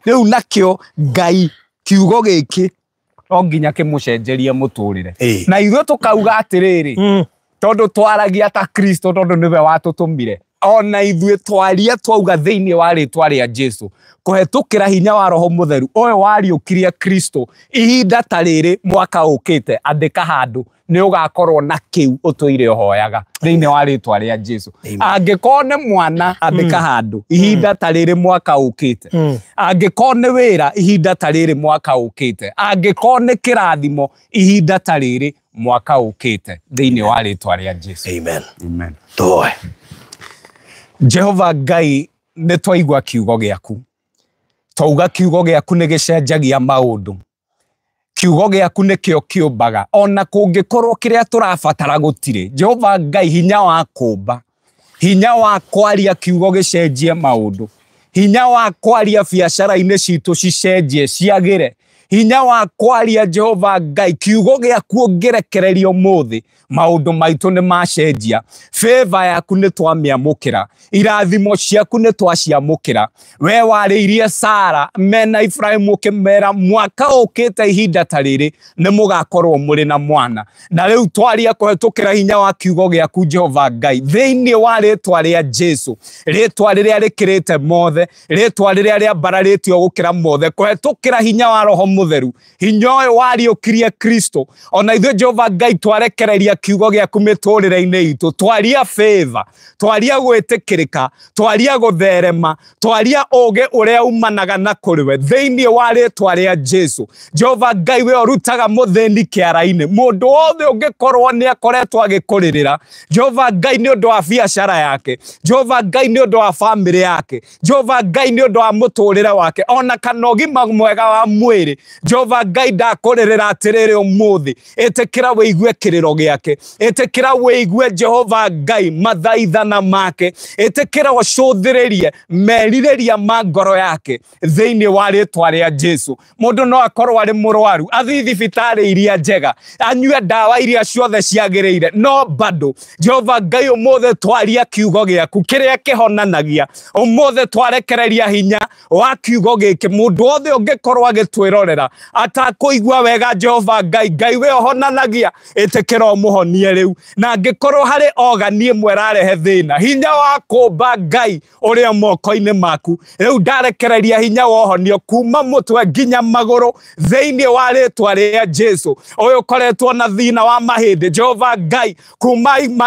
Rĩu nakĩo Ngai kiugo gĩkĩ no nginya kĩmũcenjerie mũtũrĩre. Na ithuĩ tũkauga atĩrĩrĩ, tondũ twaragia ta Kristo tondũ nĩwe watũtũmire, ona ithuĩ twaria twauga thĩinĩ wa rĩtwa rĩa Jesu kũhetũkĩra hinya wa Roho Mũtheru ũyũ wariũkirie Kristo ihinda ta rĩrĩ mwaka ũkĩte, andĩka handũ nĩ ũgakorwo na kĩu ũtũire ũhoyaga thĩinĩ wa rĩtwa rĩa Jesu. Angĩkorwo nĩ mwana, andĩka handũ ihinda ta rĩrĩ mwaka ũkĩte. Angĩkorwo nĩ wĩra, ihinda ta rĩrĩ mwaka ũkĩte. Angĩkorwo nĩ kĩrathimo, ihinda ta rĩrĩ mwaka ũkĩte thĩinĩ wa rĩtwa rĩa Jesu.
Amen.
Amen.
Toe.
Jehova Ngai, nĩ twaigua kiugo gĩaku. Twauga kiugo gĩaku nĩ gĩcenjagia maũndũ. Kiugo gĩaku nĩkĩo kĩũmbaga. Ona kũngĩkorwo kĩrĩa tũrabatara gũtirĩ, Jehova Ngai, hinya wa kũmba, hinya wa kwaria kiugo gĩcenjie maũndũ, hinya wa kwaria biacara-inĩ citũ cicenjie ciagĩre, hinya wa kwaria Jehova Ngai kiugo gĩaku ũngĩrekereria ũmũthĩ maũndũ maitũ nĩ macenjia. Favor yaku nĩ twamĩamũkĩra, irathimo ciaku nĩ twaciamũkĩra. We warĩirie Sara mena Ibrahimu ũkĩmera mwaka ũkĩte ihinda ta rĩrĩ nĩ mũgakorwo mũrĩ na mwana. Na rĩu twaria kũhetũkĩra hinya wa kiugo gĩaku Jehova Ngai thĩinĩ wa rĩtwa rĩa Jesu, rĩtwa rĩrĩa rĩkĩrĩte mothe, rĩtwa rĩrĩa rĩambararĩtio gũkĩra mothe, kũhetũkĩra hinya wa Roho Mũtheru, hinya ũyũ wariũkirie Kristo. Ona ithuĩ Jehova Ngai twarekereria kiugo gĩaku mĩtũrĩre-inĩ itũ, twaria favor, twaria gwĩtĩkĩrĩka, twaria gũtherema, twaria ũũgĩ ũrĩa umanaga na kũrĩ we thĩinĩ wa rĩtwa rĩa Jesu. Jehova Ngai we ũrutaga mũthĩni kĩara-inĩ, mũndũ wothe ũngĩkorwo nĩ akoretwo agĩkũrĩrĩra Jehova Ngai nĩ ũndũ wa biacara yake, Jehova Ngai nĩ ũndũ wa famĩlĩ yake, Jehova Ngai nĩ ũndũ wa mũtũrĩre wake, ona kana ũgima mwega wa mwĩrĩ, Jehova Ngai ndakũrĩrĩra atĩrĩrĩ ũmũthĩ, ĩtĩkĩra wĩigue kĩrĩro gĩake, ĩtĩkĩra wĩigue Jehova Ngai mathaithana make, ĩtĩkĩra ũcũthĩrĩrie merirĩria ma ngoro yake thĩinĩ wa rĩtwa rĩa Jesu. Mũndũ no akorwo arĩ mũrwaru, athiĩ thibitarĩ iria njega, anyue ndawa iria ciothe ciagĩrĩire, no bado Jehova Ngai ũmũthĩ twaria kiugo gĩaku kĩrĩa kĩhonanagia, ũmũthĩ twarekereria hinya wa kiugo gĩkĩ, mũndũ wothe ũngĩkorwo agĩtwĩrorera atakũigua wega Jehova Ngai, Ngai we ũhonanagia, ĩtĩkĩra ũmũhonie rĩu. Na angĩkorwo harĩ ogani ĩmwe ĩrarehe thĩna, hinya wa kũmba Ngai ũrĩa moko-inĩ maku, rĩu ndarekereria hinya wa ũhonio kuma mũtwe nginya magũrũ thĩinĩ wa rĩtwa rĩa Jesu. Ũyũ ũkoretwo na thĩna wa mahĩndĩ, Jehova Ngai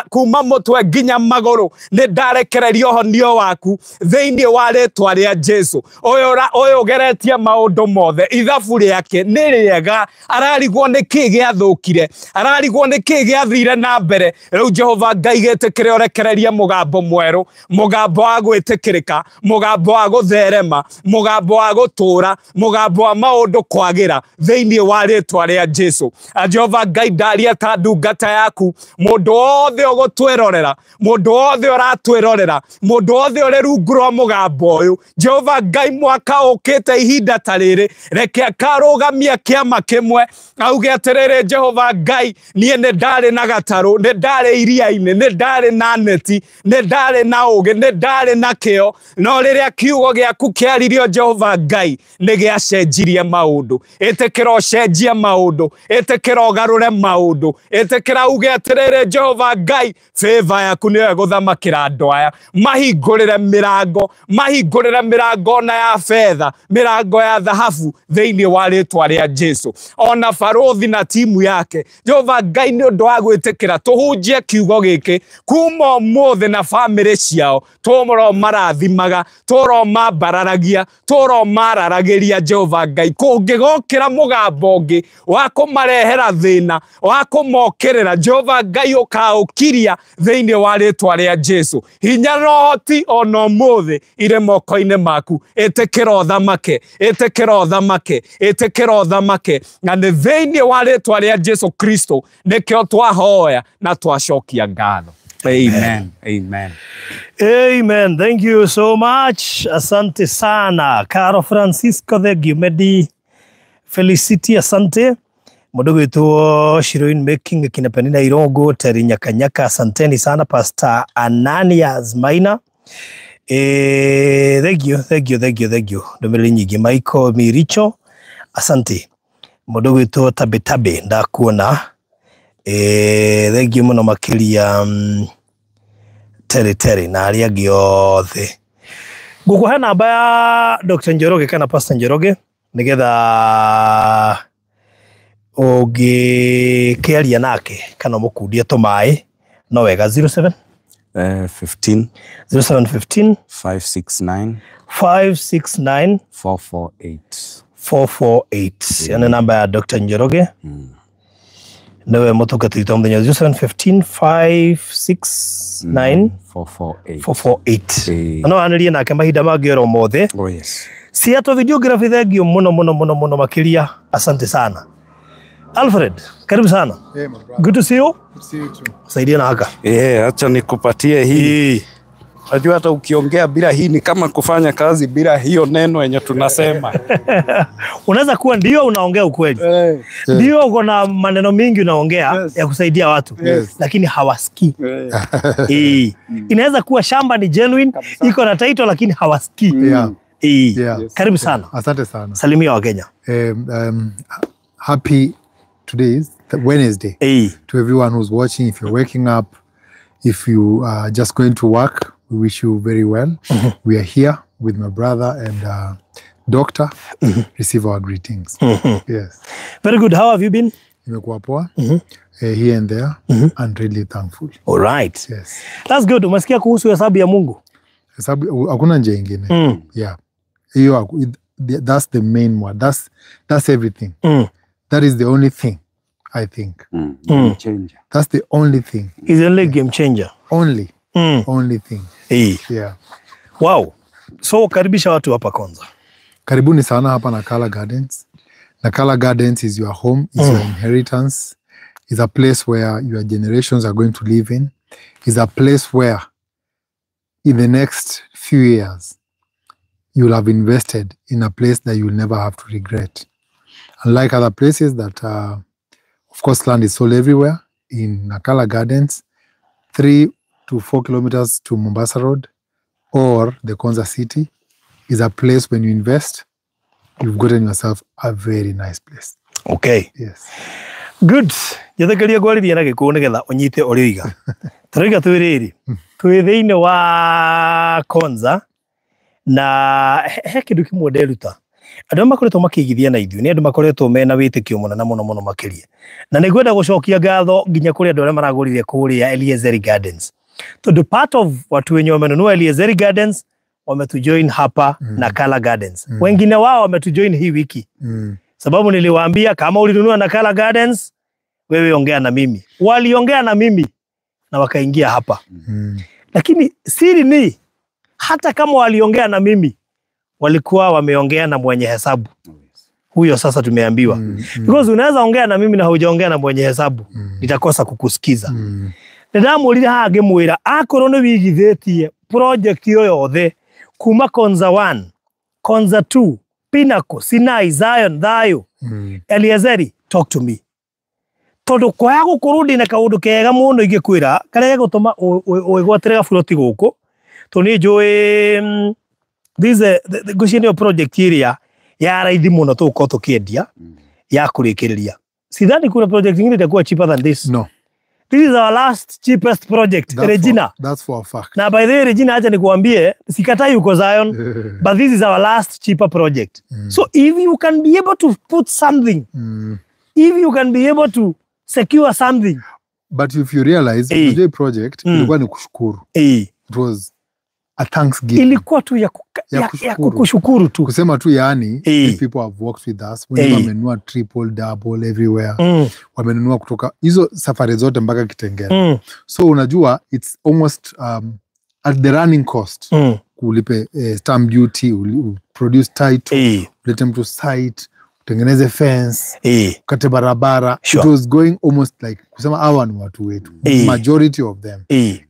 kuma mũtwe nginya magũrũ nĩ ndarekereria ũhonio waku thĩinĩ wa rĩtwa rĩa Jesu. Ũyũ ũgeretie maũndũ mothe, ithabu rĩake nĩ rĩega, ararigwo nĩ kĩ gĩathũkire, ararigwo nĩ kĩ gĩathire na mbere. Rĩu Jehova Ngai gĩtĩkĩre ũrekererie mũgambo mwerũ, mũgambo wa gwĩtĩkĩrĩka, mũgambo wa gũtherema, mũgambo wa gũtũra, mũgambo wa maũndũ kwagĩra thĩinĩ wa rĩtwa rĩa Jesu. Jehova Ngai ndaria ta ndungata yaku, mũndũ wothe ũgũtwĩrorera, mũndũ wothe ũratwĩrorera, mũndũ wothe ũrĩ rungu rwa mũgambo ũyũ, Jehova Ngai mwaka ũkĩte ihinda ta rĩrĩ, reke akarũgamia kĩama kĩmwe auge atĩrĩrĩ, Jehova Ngai niĩ nĩ ndarĩ na gatarũ, nĩ ndarĩ iria-inĩ, nĩ ndarĩ na neti, nĩ ndarĩ na ũũgĩ, nĩ ndarĩ na kĩo, no rĩrĩa kiugo gĩaku kĩaririo Jehova Ngai nĩ gĩacenjirie maũndũ. Ĩtĩkĩra ũcenjie maũndũ, ĩtĩkĩra ũgarũre maũndũ, ĩtĩkĩra uge atĩrĩrĩ, Jehova Ngai favor yaku nĩyo ĩgũthamakĩra andũ aya, mahingũrĩre mĩrango, mahingũrĩre mĩrango ona ya betha, mĩrango ya thahabu thĩinĩ wa rĩtwa rĩa Jesu. Ona barũthi na timu yake, Jehova Ngai nĩ ũndũ wa gwĩtĩkĩra tũhunjie kiugo gĩkĩ kuma ũmũthĩ na famĩlĩ ciao, tũro marathimaga, tũro mambararagia, tũro mararagĩria Jehova Ngai. Kũngĩgokĩra mũgambo ũngĩ wa kũmarehera thĩna, wa kũmokĩrĩra, Jehova Ngai ũkaũkiria thĩinĩ wa rĩtwa rĩa Jesu. Hinya na ũhoti ona ũmũthĩ irĩ moko-inĩ maku, ĩtĩkĩra ũthamake, ĩtĩkĩra ũthamake, ĩtĩkĩra ũthamake, na nĩ thĩinĩ wa rĩtwa rĩa Jesu Kristo nĩkĩo twahoya na twacokia ngatho. Amen. Amen.
Amen. Thank you so much. Asante sana. Caro Francisco, thank you. Medi Felicity, asante. Mũndũ gwĩtwo Shiroin Making kina Penina Irongo, Terry Nyakanyaka, asanteni sana. Pastor Ananias Maina. Thank you, thank you, thank you, thank you. Ndũmĩrĩri nyingĩ. Michael Miricho, asante. Mũndũ gwĩtwo Tabe Tabe, ndakuona. Thank you mũno makĩria, Terry Terry na arĩa angĩ othe. Ngũkũhe namba ya Dr. Njoroge kana Pastor Njoroge nĩgetha ũngĩkĩaria nake kana ũmũkundie tũmaĩ no wega. 07
15
0715
569
569
448.
448. Ĩyo nĩ namba ya Dr. Njoroge, nĩwe mũtungatĩri wa mũthenya. 0715 569
448.
448.
Ĩĩ.
Na no anĩrie nake mahinda mangĩ oro mothe.
Oh yes.
Seattle videography, thank you muno muno muno muno makiria, asante sana. Alfred, karibu sana.
Hey, my brother.
Good to see you.
Good to see you too.
Saidia na haka.
Acha nikupatie hii. Najua hata ukiongea bila hii ni kama kufanya kazi bila hiyo neno yenye tunasema.
Unaweza kuwa ndio unaongea ukweli. Ndio uko na maneno mingi unaongea ya kusaidia watu. Lakini hawasikii. Inaweza kuwa shamba ni genuine, iko na title lakini hawasikii. Karibu sana.
Asante sana.
Salimia wa Kenya.
Happy today is Wednesday. To everyone who's watching, if you're waking up, if you are just going to work, we wish you very well. We are here with my brother and doctor. Receive our greetings. Yes.
Very good. How have you been?
Nimekuwa poa. Here and there. And really thankful.
All right.
Yes.
That's good. Umesikia kuhusu hesabu ya Mungu?
Hesabu hakuna njia ingine. Yeah. Hiyo, that's the main one. That's everything. That is the only thing, I think.
Game changer.
That's the only thing.
It's the only game changer.
Only. Only thing. Yeah.
Wow. So karibisha watu hapa kwanza.
Karibuni sana hapa Nakala Gardens. Nakala Gardens is your home, is your inheritance. Is a place where your generations are going to live in. Is a place where in the next few years you'll have invested in a place that you'll never have to regret. Unlike other places that, of course, land is sold everywhere. In Nakala Gardens, 3 to 4 kilometers to Mombasa Road or the Konza City is a place when you invest, you've gotten yourself a very nice place.
Okay.
Yes.
Good. Njethekeria ngwarĩrie na Gĩkũyũ nĩgetha ũnyite ũrĩa ũiga. Tũroiga twĩ rĩrĩ, twĩ thĩinĩ wa Konza na he kĩndũ kĩmwe nderuta. Andũ arĩa makoretwo makĩigithia na ithuĩ nĩ andũ makoretwo mena wĩtĩkio mũnene mũno mũno makĩria. Na nĩ ngwenda gũcokia ngatho nginya kũrĩ andũ arĩa maragũrire kũrĩa Eliezeri Gardens. Tondũ part of watu wenye wamenunua Eliezeri Gardens wametujoin hapa Nakala Gardens. Wengine wao wametujoin hii wiki. Sababu niliwaambia kama ulinunua Nakala Gardens wewe ongea na mimi. Waliongea na mimi na wakaingia hapa. Lakini siri ni hata kama waliongea na mimi walikuwa wameongea na mwenye hesabu. Huyo sasa tumeambiwa. Because unaweza ongea na mimi na hujaongea na mwenye hesabu, nitakosa kukusikiza. Ndamũrire haha ngĩmwĩra akorwo nĩ wigithĩtie project ĩyo yothe kuma Konza 1, Konza 2, Pinnacle, Sinai, Zion, Thayo, Eliezeri, talk to me. Tondũ kwaya gũkorwo ndĩna kaũndũ kega mũno ingĩkwĩra karĩa gegũtũma wĩgwatĩre gaburoti gũkũ, tondũ nĩ njũĩ ngwĩciria nĩyo project ĩrĩa ya raithi mũno tũgũkorwo tũkĩendia ya kũrĩkĩrĩria. Sidhani kuna project ingine itakuwa cheaper than this.
No.
This is our last cheapest project,
that's
Regina.
That's for a fact.
Na by the way, Regina, acha nikuambie, sikatai uko Zion, but this is our last cheaper project. So if you can be able to put something, if you can be able to secure something.
But if you realize, the project, ilikuwa ni kushukuru. It was a thanksgiving.
Ilikuwa tu ya kukushukuru tu.
Kusema tu yani, these people have worked with us. Wengi wamenunua triple, double, everywhere. Wamenunua kutoka hizo safari zote mpaka Kitengela. So unajua, it's almost at the running cost. Kulipe stamp duty, produce title, ulete mtu site, utengeneze fence, ukate barabara.
Sure.
It was going almost like, kusema hawa ni watu wetu. Majority of them.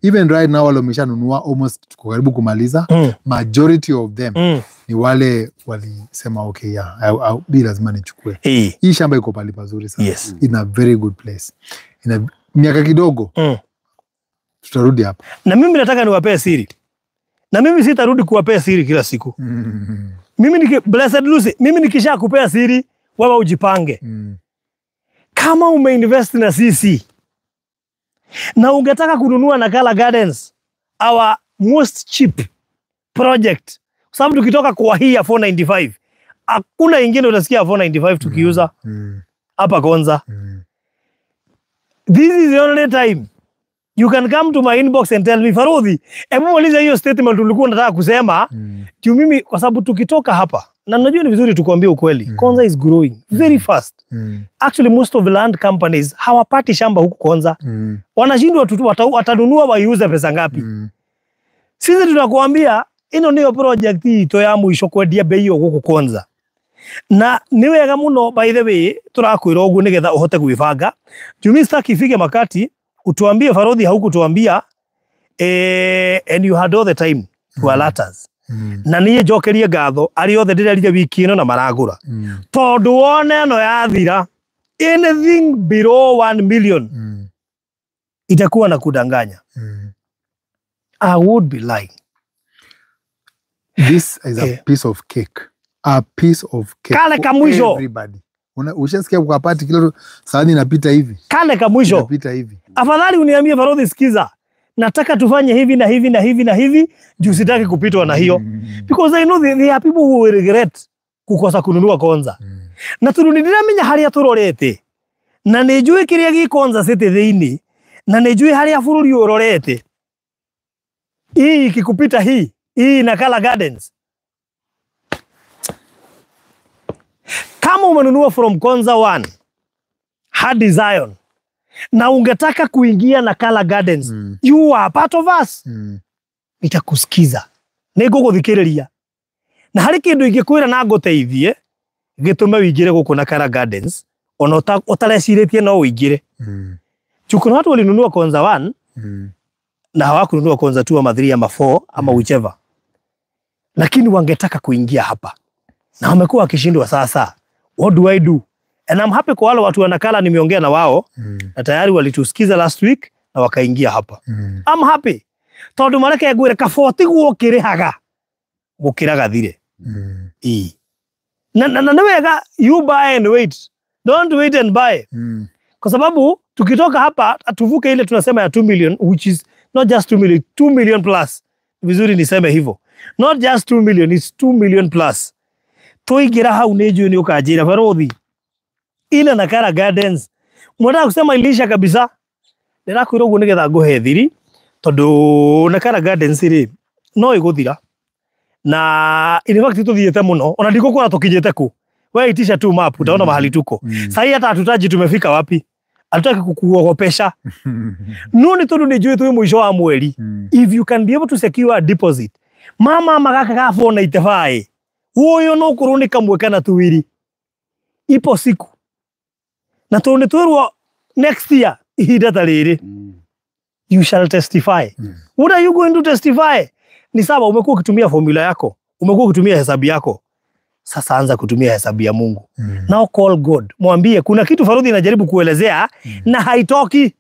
Even right now wale wameshanunua almost tuko karibu kumaliza. Majority of them ni wale walisema okay, yeah, bi lazima nichukue. Hii shamba iko pali pazuri sana.
Yes.
In a very good place. In a miaka kidogo tutarudi hapa.
Na mimi nataka niwapee siri. Na mimi sitarudi kuwapea siri kila siku. Mimi niki Blessed Lucy, mimi nikisha kupea siri, wewe ujipange. Kama umeinvest na sisi na ungetaka kununua Nakala Gardens, our most cheap project, sababu tukitoka kwa hii ya 495, hakuna ingine utasikia 495 tukiuza hapa Konza. This is the only time you can come to my inbox and tell me, Farodhi, hebu maliza hiyo statement ulikuwa unataka kusema. Juu mimi kwa sababu tukitoka hapa, na najua ni vizuri tukwambie ukweli, Konza is growing very fast. Actually most of the land companies hawapati shamba huku Konza. Wanashindwa watanunua waiuze pesa ngapi. Sisi tunakuambia Ĩno nĩyo project itũ ya mũico kwendia bei ĩyo gũkũ Konza. Na nĩ wega mũno, by the way, tũrakwĩra ũguo nĩgetha ũhote gwĩbanga. Juu mimi sitaki ifike makati utuambie Farodhi haukutuambia, and you had all the time to alert us. Na niĩ njokerie ngatho arĩa othe ndĩrerire wiki ĩno na maragũra. Tondũ wone ĩno yathira, anything below 1 million itakuwa na kudanganya. I would be lying.
This is a piece of cake. A piece of cake.
Kale kamwisho.
Everybody. Ushasikia kwa party kila sahani inapita hivi.
Kale kamwisho.
Inapita hivi.
Afadhali uniambie Farodhi, sikiza, nataka tufanye hivi na hivi na hivi na hivi, juu sitaki kupitwa na hiyo. Because I know there are people who will regret kukosa kununua Konza. Na tondũ nĩ ndĩramenya harĩa tũrorete, na nĩ njũĩ kĩrĩa gĩ Konza City thĩinĩ, na nĩ njũĩ harĩa bũrũri ũrorete. Hii ikikupita hii Nakala Gardens. Kama umenunua from Konza 1 hadi Zion na ungetaka kuingia Nakala Gardens, you are part of us. Nitakusikiza, nĩngũgũthikĩrĩria, na harĩ kĩndũ ingĩkwĩra na ngũteithie gĩtũme ũingĩre gũkũ Nakala Gardens ona ũtarecirĩtie no ũingĩre. Juu kuna watu walinunua Konza 1 na hawakununua Konza 2 ama 3 ama 4 ama whichever, lakini wangetaka kuingia hapa na wamekuwa wakishindwa. Sasa what do I do? And I'm happy kwa wale watu wa Nakala nimeongea na wao na tayari walitusikiza last week na wakaingia hapa. I'm happy tondu mareke ngwire kaboti guokirihaga gukira gathire. Na na nĩ wega you buy and wait, don't wait and buy. Kwa sababu tukitoka hapa tuvuke ile tunasema ya 2 million, which is not just 2 million, 2 million plus. Vizuri niseme hivyo, not just 2 million, it's 2 million plus. Tũingĩra hau nĩ njũĩ nĩ ũkanjĩra Farodhi, ile Nakala Gardens mwendaga kusema ilisha kabisa. Ndĩrakwĩra ũguo nĩgetha ngũhe thiri, tondũ Nakala Gardens rĩ no ĩgũthira, na in fact tũthiĩte mũno, ona ndikũkwĩra tũkinyĩte kũ. We itisha tu map utaona mahali tuko. Sasa hata hatutaji tumefika wapi, hatutaki kukuogopesha. No nĩ tondũ nĩ njũĩ twĩ mũico wa mweri. If you can be able to secure a deposit, mama magaka ga 495 ũyũ no kũrwo nĩ kamwe kana tuwiri, ipo siku na tondũ nĩ twĩrwo next year ihinda ta rĩrĩ, you shall testify. What are you going to testify? Ni sawa, umekuwa ukitumia formula yako, umekuwa ukitumia hesabu yako, sasa anza kutumia hesabu ya Mungu. Now call God, mwambie kuna kitu Farodhi inajaribu kuelezea na haitoki.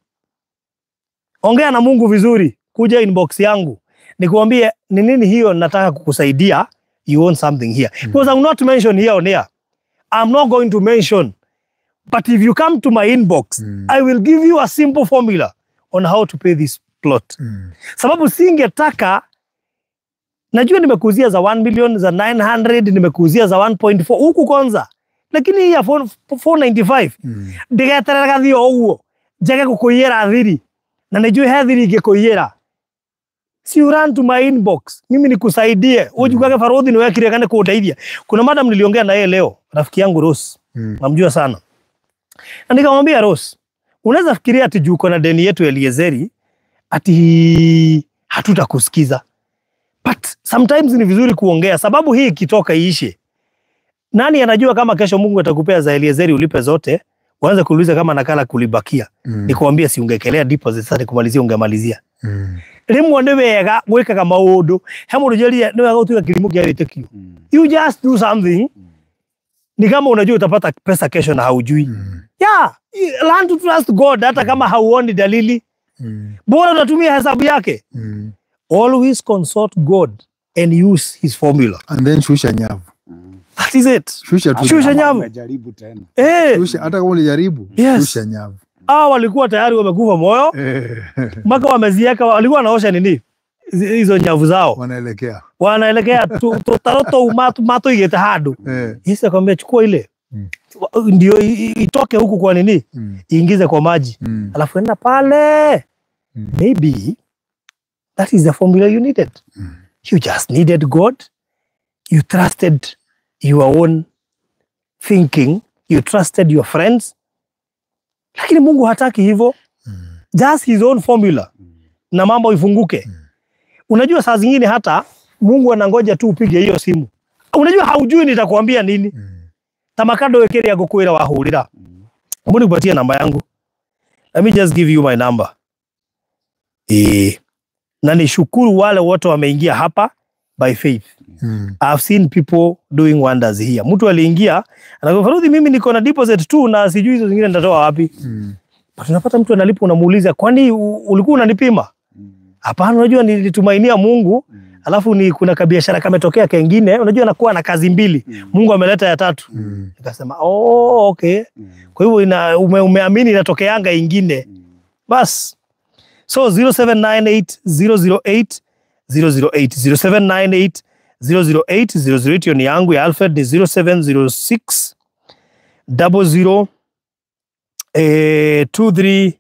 Ongea na Mungu vizuri, kuja inbox yangu nikuambie ni nini hiyo nataka kukusaidia. You want something here. Because I'm not mention here on here. I'm not going to mention. But if you come to my inbox, I will give you a simple formula on how to pay this plot. Sababu singetaka, najua nimekuuzia za 1 million, za 900, nimekuuzia za 1.4 huku Konza. Lakini hii ya 495 ndigeterera gathio ũguo njage gũkũiyĩra thiri, na nĩnjũĩ he thiri ingĩkũiyĩra. Si you run to my inbox, mimi nikusaidie. Ujugage Farodhi ni wekire kana kundeithia. Kuna madam niliongea na yeye leo, rafiki yangu Rose. Namjua sana. Na nikamwambia Rose, unaweza fikiria ati juu uko na deni yetu Eliezeri ati hatutakusikiza. But sometimes ni vizuri kuongea, sababu hii ikitoka iishe. Nani anajua kama kesho Mungu atakupea za Eliezeri ulipe zote, uanze kuuliza kama Nakala kulibakia. Nikwambia si ungekelea deposit sasa nikumalizia ungemalizia. Rimwe nĩ wega gwĩkaga maũndũ, he mũndũ njĩrire nĩ wega gũtuĩka kĩrimũ kĩa wĩtĩkio. You just do something ni kama unajua utapata pesa kesho na haujui. Yeah, learn to trust God hata kama hauoni dalili. Bora unatumia hesabu yake. Always consult God and use his formula.
And then shusha nyavu.
That is it.
Shusha tu.
Shusha nyavu.
Umejaribu tena.
Shusha, hata kama ulijaribu,
Yes.
shusha nyavu.
Hawa walikuwa tayari wamekufa moyo. Mpaka wamezieka, walikuwa wanaosha nini? Hizo nyavu zao.
Wanaelekea.
Wanaelekea tutaroto mato igete handu. Yesu akamwambia chukua ile. Ndio itoke huku kwa nini? Iingize kwa maji. Alafu enda pale. Maybe that is the formula you needed. You just needed God. You trusted your own thinking. You trusted your friends. Lakini Mungu hataki hivyo. Just his own formula. Na mambo ifunguke. Unajua saa zingine hata Mungu anangoja tu upige hiyo simu. Unajua haujui nitakwambia nini. Tamakando wekeri ya gukwira wahurira. Mbona nikupatie namba yangu? Let me just give you my number. Na nishukuru wale wote wameingia hapa by faith. I've seen people doing wonders here. Mtu aliingia anakuambia Faruthi, mimi niko na deposit tu na sijui hizo zingine nitatoa wapi. But unapata mtu analipa, unamuuliza kwani ulikuwa unanipima? Hapana, unajua nilitumainia Mungu. Alafu ni kuna kabiashara kametokea kengine, unajua nakuwa na kazi mbili. Mungu ameleta ya tatu. Nikasema oh, okay. Kwa hivyo umeamini inatokeanga ingine. Bas. So 0798 008 008 0798 008 008 hiyo ni yangu. Ya Alfred ni 0706 00 2338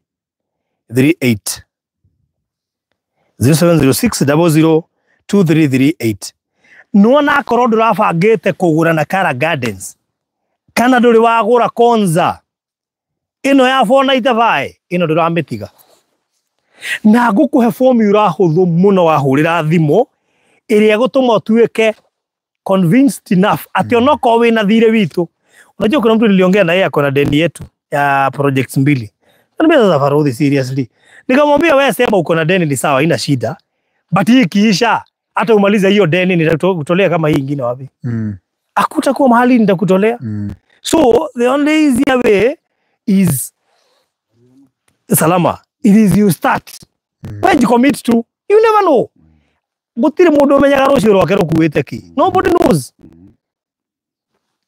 0706 00 2338. Nuona akorwo ndũrabangĩte kũgũra na Kara Gardens kana ndũrĩ wagũra Konza ĩno ya 495 ĩno ndũramĩtiga, na ngũkũhe formula hũthũ mũno wahũrĩra thimũ ĩrĩa ĩgũtũma ũtuĩke convinced enough atĩ onokorwo wĩna thirĩ witũ. Unajua kuna mtu niliongea na yeye ako na deni yetu ya projects mbili. Niambia sasa Faruthi, seriously. Nikamwambia wewe sema uko na deni ni sawa, haina shida. But hii ikiisha hata umalize hiyo deni nitakutolea kama hii ingine wapi? Hakutakuwa mahali nitakutolea. So the only easier way is salama. It is you start. When you commit to, you never know. Gutiri mundu umenyaga rucio rwake rukuite ki. Nobody knows.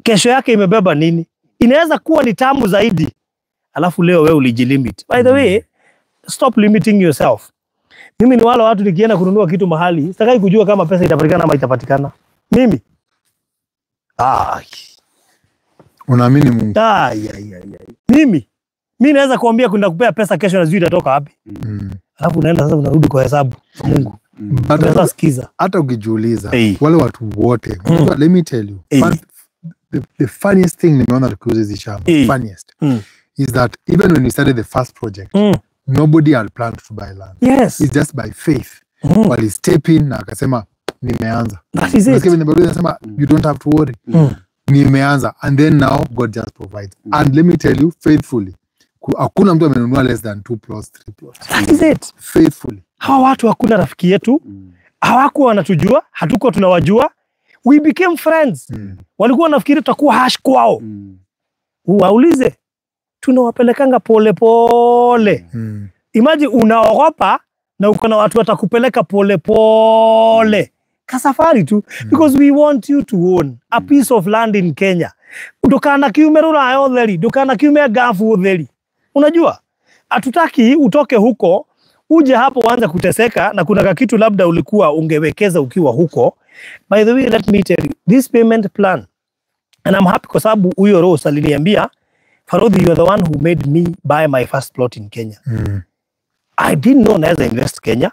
Kesho yake imebeba nini? Inaweza kuwa ni tamu zaidi. Alafu leo wewe ulijilimit. By the way, stop limiting yourself. Mimi ni wale watu nikienda kununua kitu mahali, sitakai kujua kama pesa itapatikana ama itapatikana. Mimi.
Unaamini Mungu.
Mimi. Mimi naweza kuambia kuna kupea pesa kesho na sijui itatoka wapi. Alafu unaenda sasa unarudi kwa hesabu Mungu. But sikiza.
Hata ukijiuliza wale watu wote, let me tell you. The funniest thing nimeona tukiuza hizi shamba, funniest is that even when we started the first project, nobody had planned to buy land.
Yes.
It's just by faith. Wali step in na akasema nimeanza.
That is it.
Anasema you don't have to worry. Nimeanza, and then now God just provides. And let me tell you faithfully, hakuna mtu amenunua less than 2 plots, 3 plots.
That is it.
Faithfully.
Hawa watu hakuna rafiki yetu. Hawakuwa wanatujua, hatukuwa tunawajua. We became friends. Walikuwa wanafikiri tutakuwa hash kwao. Waulize, tunawapelekanga pole pole. Imagine unaogopa na uko na watu watakupeleka pole pole. Kasafari tu. Because we want you to own a piece of land in Kenya. Ndukana kiume ruraya utheri, ndukana kiume ngafu utheri. Unajua? Hatutaki utoke huko uje hapo uanze kuteseka na kuna kitu labda ulikuwa ungewekeza ukiwa huko. By the way, let me tell you, this payment plan, and I'm happy kwa sababu huyo Rose aliniambia, Faruthi, you are the one who made me buy my first plot in Kenya. I didn't know naweza invest Kenya.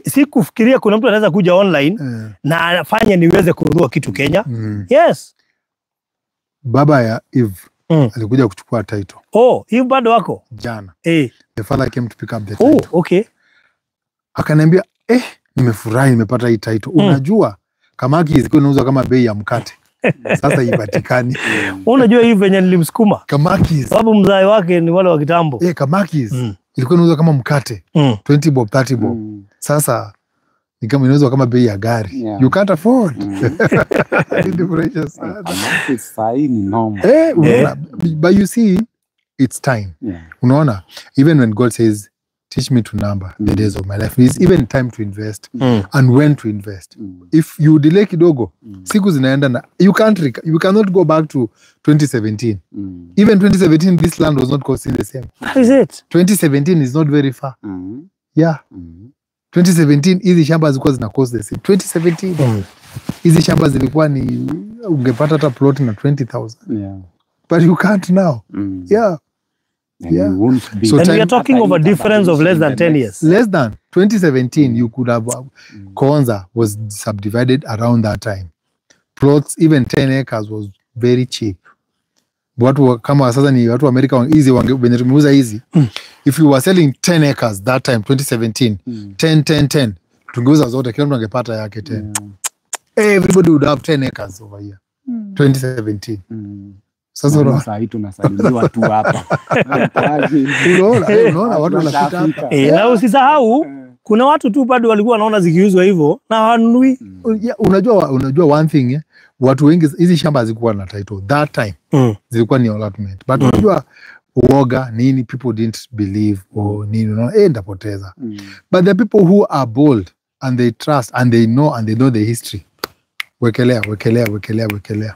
Sikufikiria kuna mtu anaweza kuja online na afanye niweze kununua kitu Kenya. Yes.
Baba ya Eve alikuja kuchukua title.
Oh, Eve bado wako?
Jana. The father came to pick up the title.
Oh, okay.
Akaniambia, nimefurahi nimepata hii title. Unajua kamaki ilikuwa inauzwa kama bei ya mkate. Sasa ipatikani.
Unajua hivi venye nilimsukuma.
Kamaki.
Sababu mzai wake ni wale wa kitambo.
Kamaki ilikuwa inauzwa kama mkate. 20 bob, 30 bob. Sasa ni kama inauzwa kama bei ya gari. You can't afford. Nilifurahisha sana.
Kamaki sahi ni normal.
Unaona, but you see it's time. Unaona, even when God says teach me to number the days of my life, it's even time to invest and when to invest. If you delay kidogo, siku zinaenda na you can't you cannot go back to 2017. Even 2017 this land was not costing the same.
That is it.
2017 is not very far. Yeah. 2017 hizi shamba zilikuwa zina cost the same. 2017 hizi shamba zilikuwa ni ungepata hata plot na 20,000.
Yeah.
But you can't now. Yeah.
And you won't be.
So
and we are talking of a difference of less than 10 years.
Less than 2017, you could have Konza was subdivided around that time. Plots, even 10 acres was very cheap. Watu kama sasa ni watu wa America hizi wenye tumeuza hizi. If you were selling 10 acres that time 2017, 10 10 10 Tungeuza zote, kila mtu angepata yake 10. Everybody would have 10 acres over here. 2017. Sasa
Naona saa hii tunasalimiwa tu hapa.
Unaona watu wanapita hapa.
Na usisahau kuna watu tu bado walikuwa wanaona zikiuzwa hivyo na hawanunui.
Yeah, unajua one thing, watu wengi hizi shamba hazikuwa na title that time. Zilikuwa ni allotment. But unajua uoga nini, people didn't believe or nini, unaona ndapoteza. But the people who are bold and they trust and they know and they know the history. Wekelea, wekelea, wekelea, wekelea.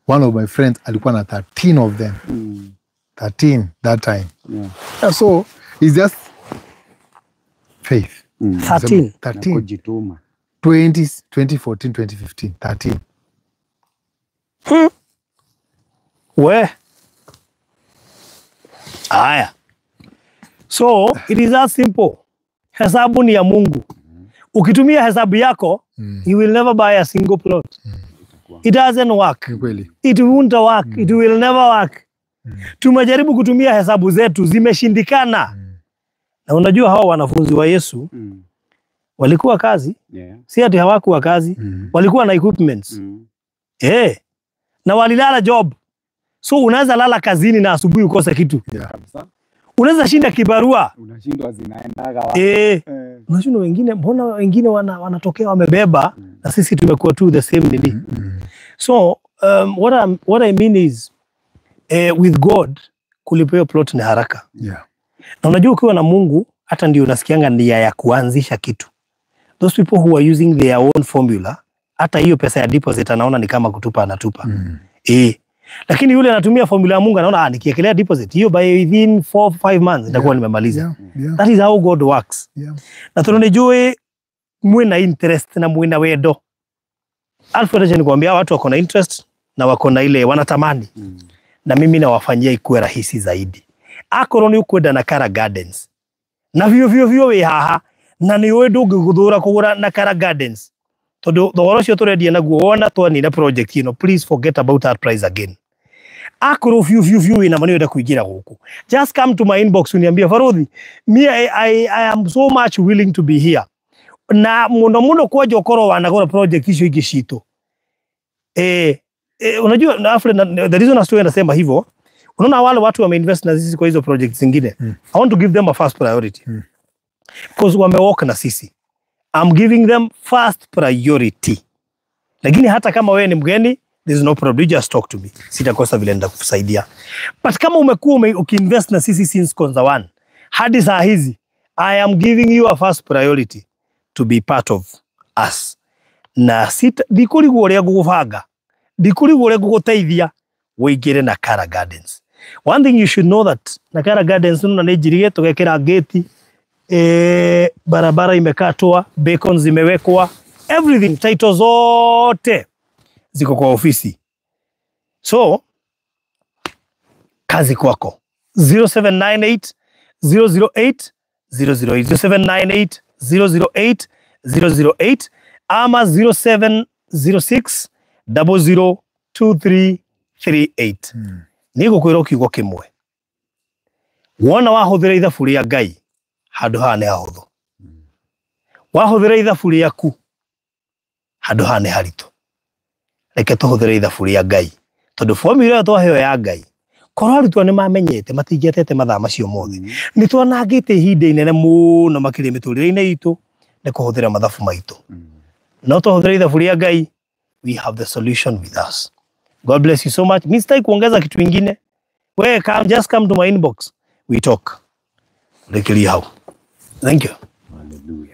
One of my friends alikuwa na 13 of them. 13 that time. Yeah, so it's just faith.
13.
13.
Kujituma.
2014, 2015, 13.
We. Aya. So it is that simple. Hesabu ni ya Mungu. Ukitumia hesabu yako, you will never buy a single plot. It doesn't work.
Kweli.
It won't work. It will never work. Tumejaribu kutumia hesabu zetu, zimeshindikana. Na unajua hawa wanafunzi wa Yesu walikuwa kazi. Si ati hawakuwa kazi. Walikuwa na equipments. Na walilala job. So unaweza lala kazini na asubuhi ukose kitu. Unaweza shinda kibarua.
Unashindwa zinaendaga wapi.
Unashindwa wengine, mbona wengine wanatokea wamebeba na sisi tumekuwa tu the same nini. So what I mean is with God kulipa hiyo plot ni haraka. Na unajua ukiwa na Mungu hata ndio unasikianga nia ya kuanzisha kitu. Those people who are using their own formula, hata hiyo pesa ya deposit anaona ni kama kutupa, anatupa. Lakini yule anatumia formula ya Mungu anaona nikiekelea deposit hiyo by within 4-5 months nitakuwa nimemaliza. That is how God works. Na tunajua mwena interest na mwena wendo. Alfred, acha nikwambia watu wako na interest na wako na ile wanatamani. Na mimi nawafanyia ikuwe rahisi zaidi. Akorwo ni ukwenda Nakara Gardens. Na vio vio vio we haha na ni we ndũngĩgũthũra kũgũra Nakara Gardens. Tondu thogora ũcio tũrendia naguo wona twanina project ĩno, please forget about that price again. Akorwo vio vio vio wĩna ma nĩ ũrenda kũingĩra gũkũ, just come to my inbox uniambie, Baruthi, me I am so much willing to be here. Na mũno mũno kwanja ũkorwo wanagũra project icio ingĩ citũ. Unajua na Alfred, the reason as to nasema hivyo, unaona wale watu wameinvest na sisi kwa hizo projects zingine. I want to give them a first priority. Because wamewalk na sisi. I'm giving them first priority. Lakini hata kama wewe ni mgeni, there's no problem, you just talk to me. Sitakosa vile nitakusaidia. But kama umekuwa ukiinvest na sisi since Konza 1 hadi saa hizi, I am giving you a first priority to be part of us. Na sita ndikurigwo uria ngugubanga, ndikurigwo uria nguguteithia uingire Nakara Gardens. One thing you should know that Nakara Gardens nuna nĩ njirige tugekera gate, barabara imekatwa, beacons zimewekwa, everything, title zote ziko kwa ofisi. So kazi kwako. 0798 008 008, 0798 008 008 ama 0706 002338. Nĩngũkwĩra kiugo kĩmwe, wona wahũthĩra ithabu rĩa Ngai handũ haha nĩ hahũthũ, wahũthĩra ithabu rĩaku handũ haha nĩ haritũ. Reke tũhũthĩre ithabu rĩa Ngai, tondũ formula ĩyo twaheo ya Ngai, korwo arutwo nĩ mamenyete matingĩatete mathaa macio mothe. Nĩ twanangĩte ihinda inene mũno makĩria mĩtũrĩre-inĩ itũ nĩ kũhũthĩra mathabu maitũ. No tũhũthĩre ithabu rĩa Ngai, we have the solution with us. God bless you so much. Mimi sitaki kuongeza kitu kingine. Wewe come, just come to my inbox. We talk. Rekeria hau. Thank you.
Hallelujah.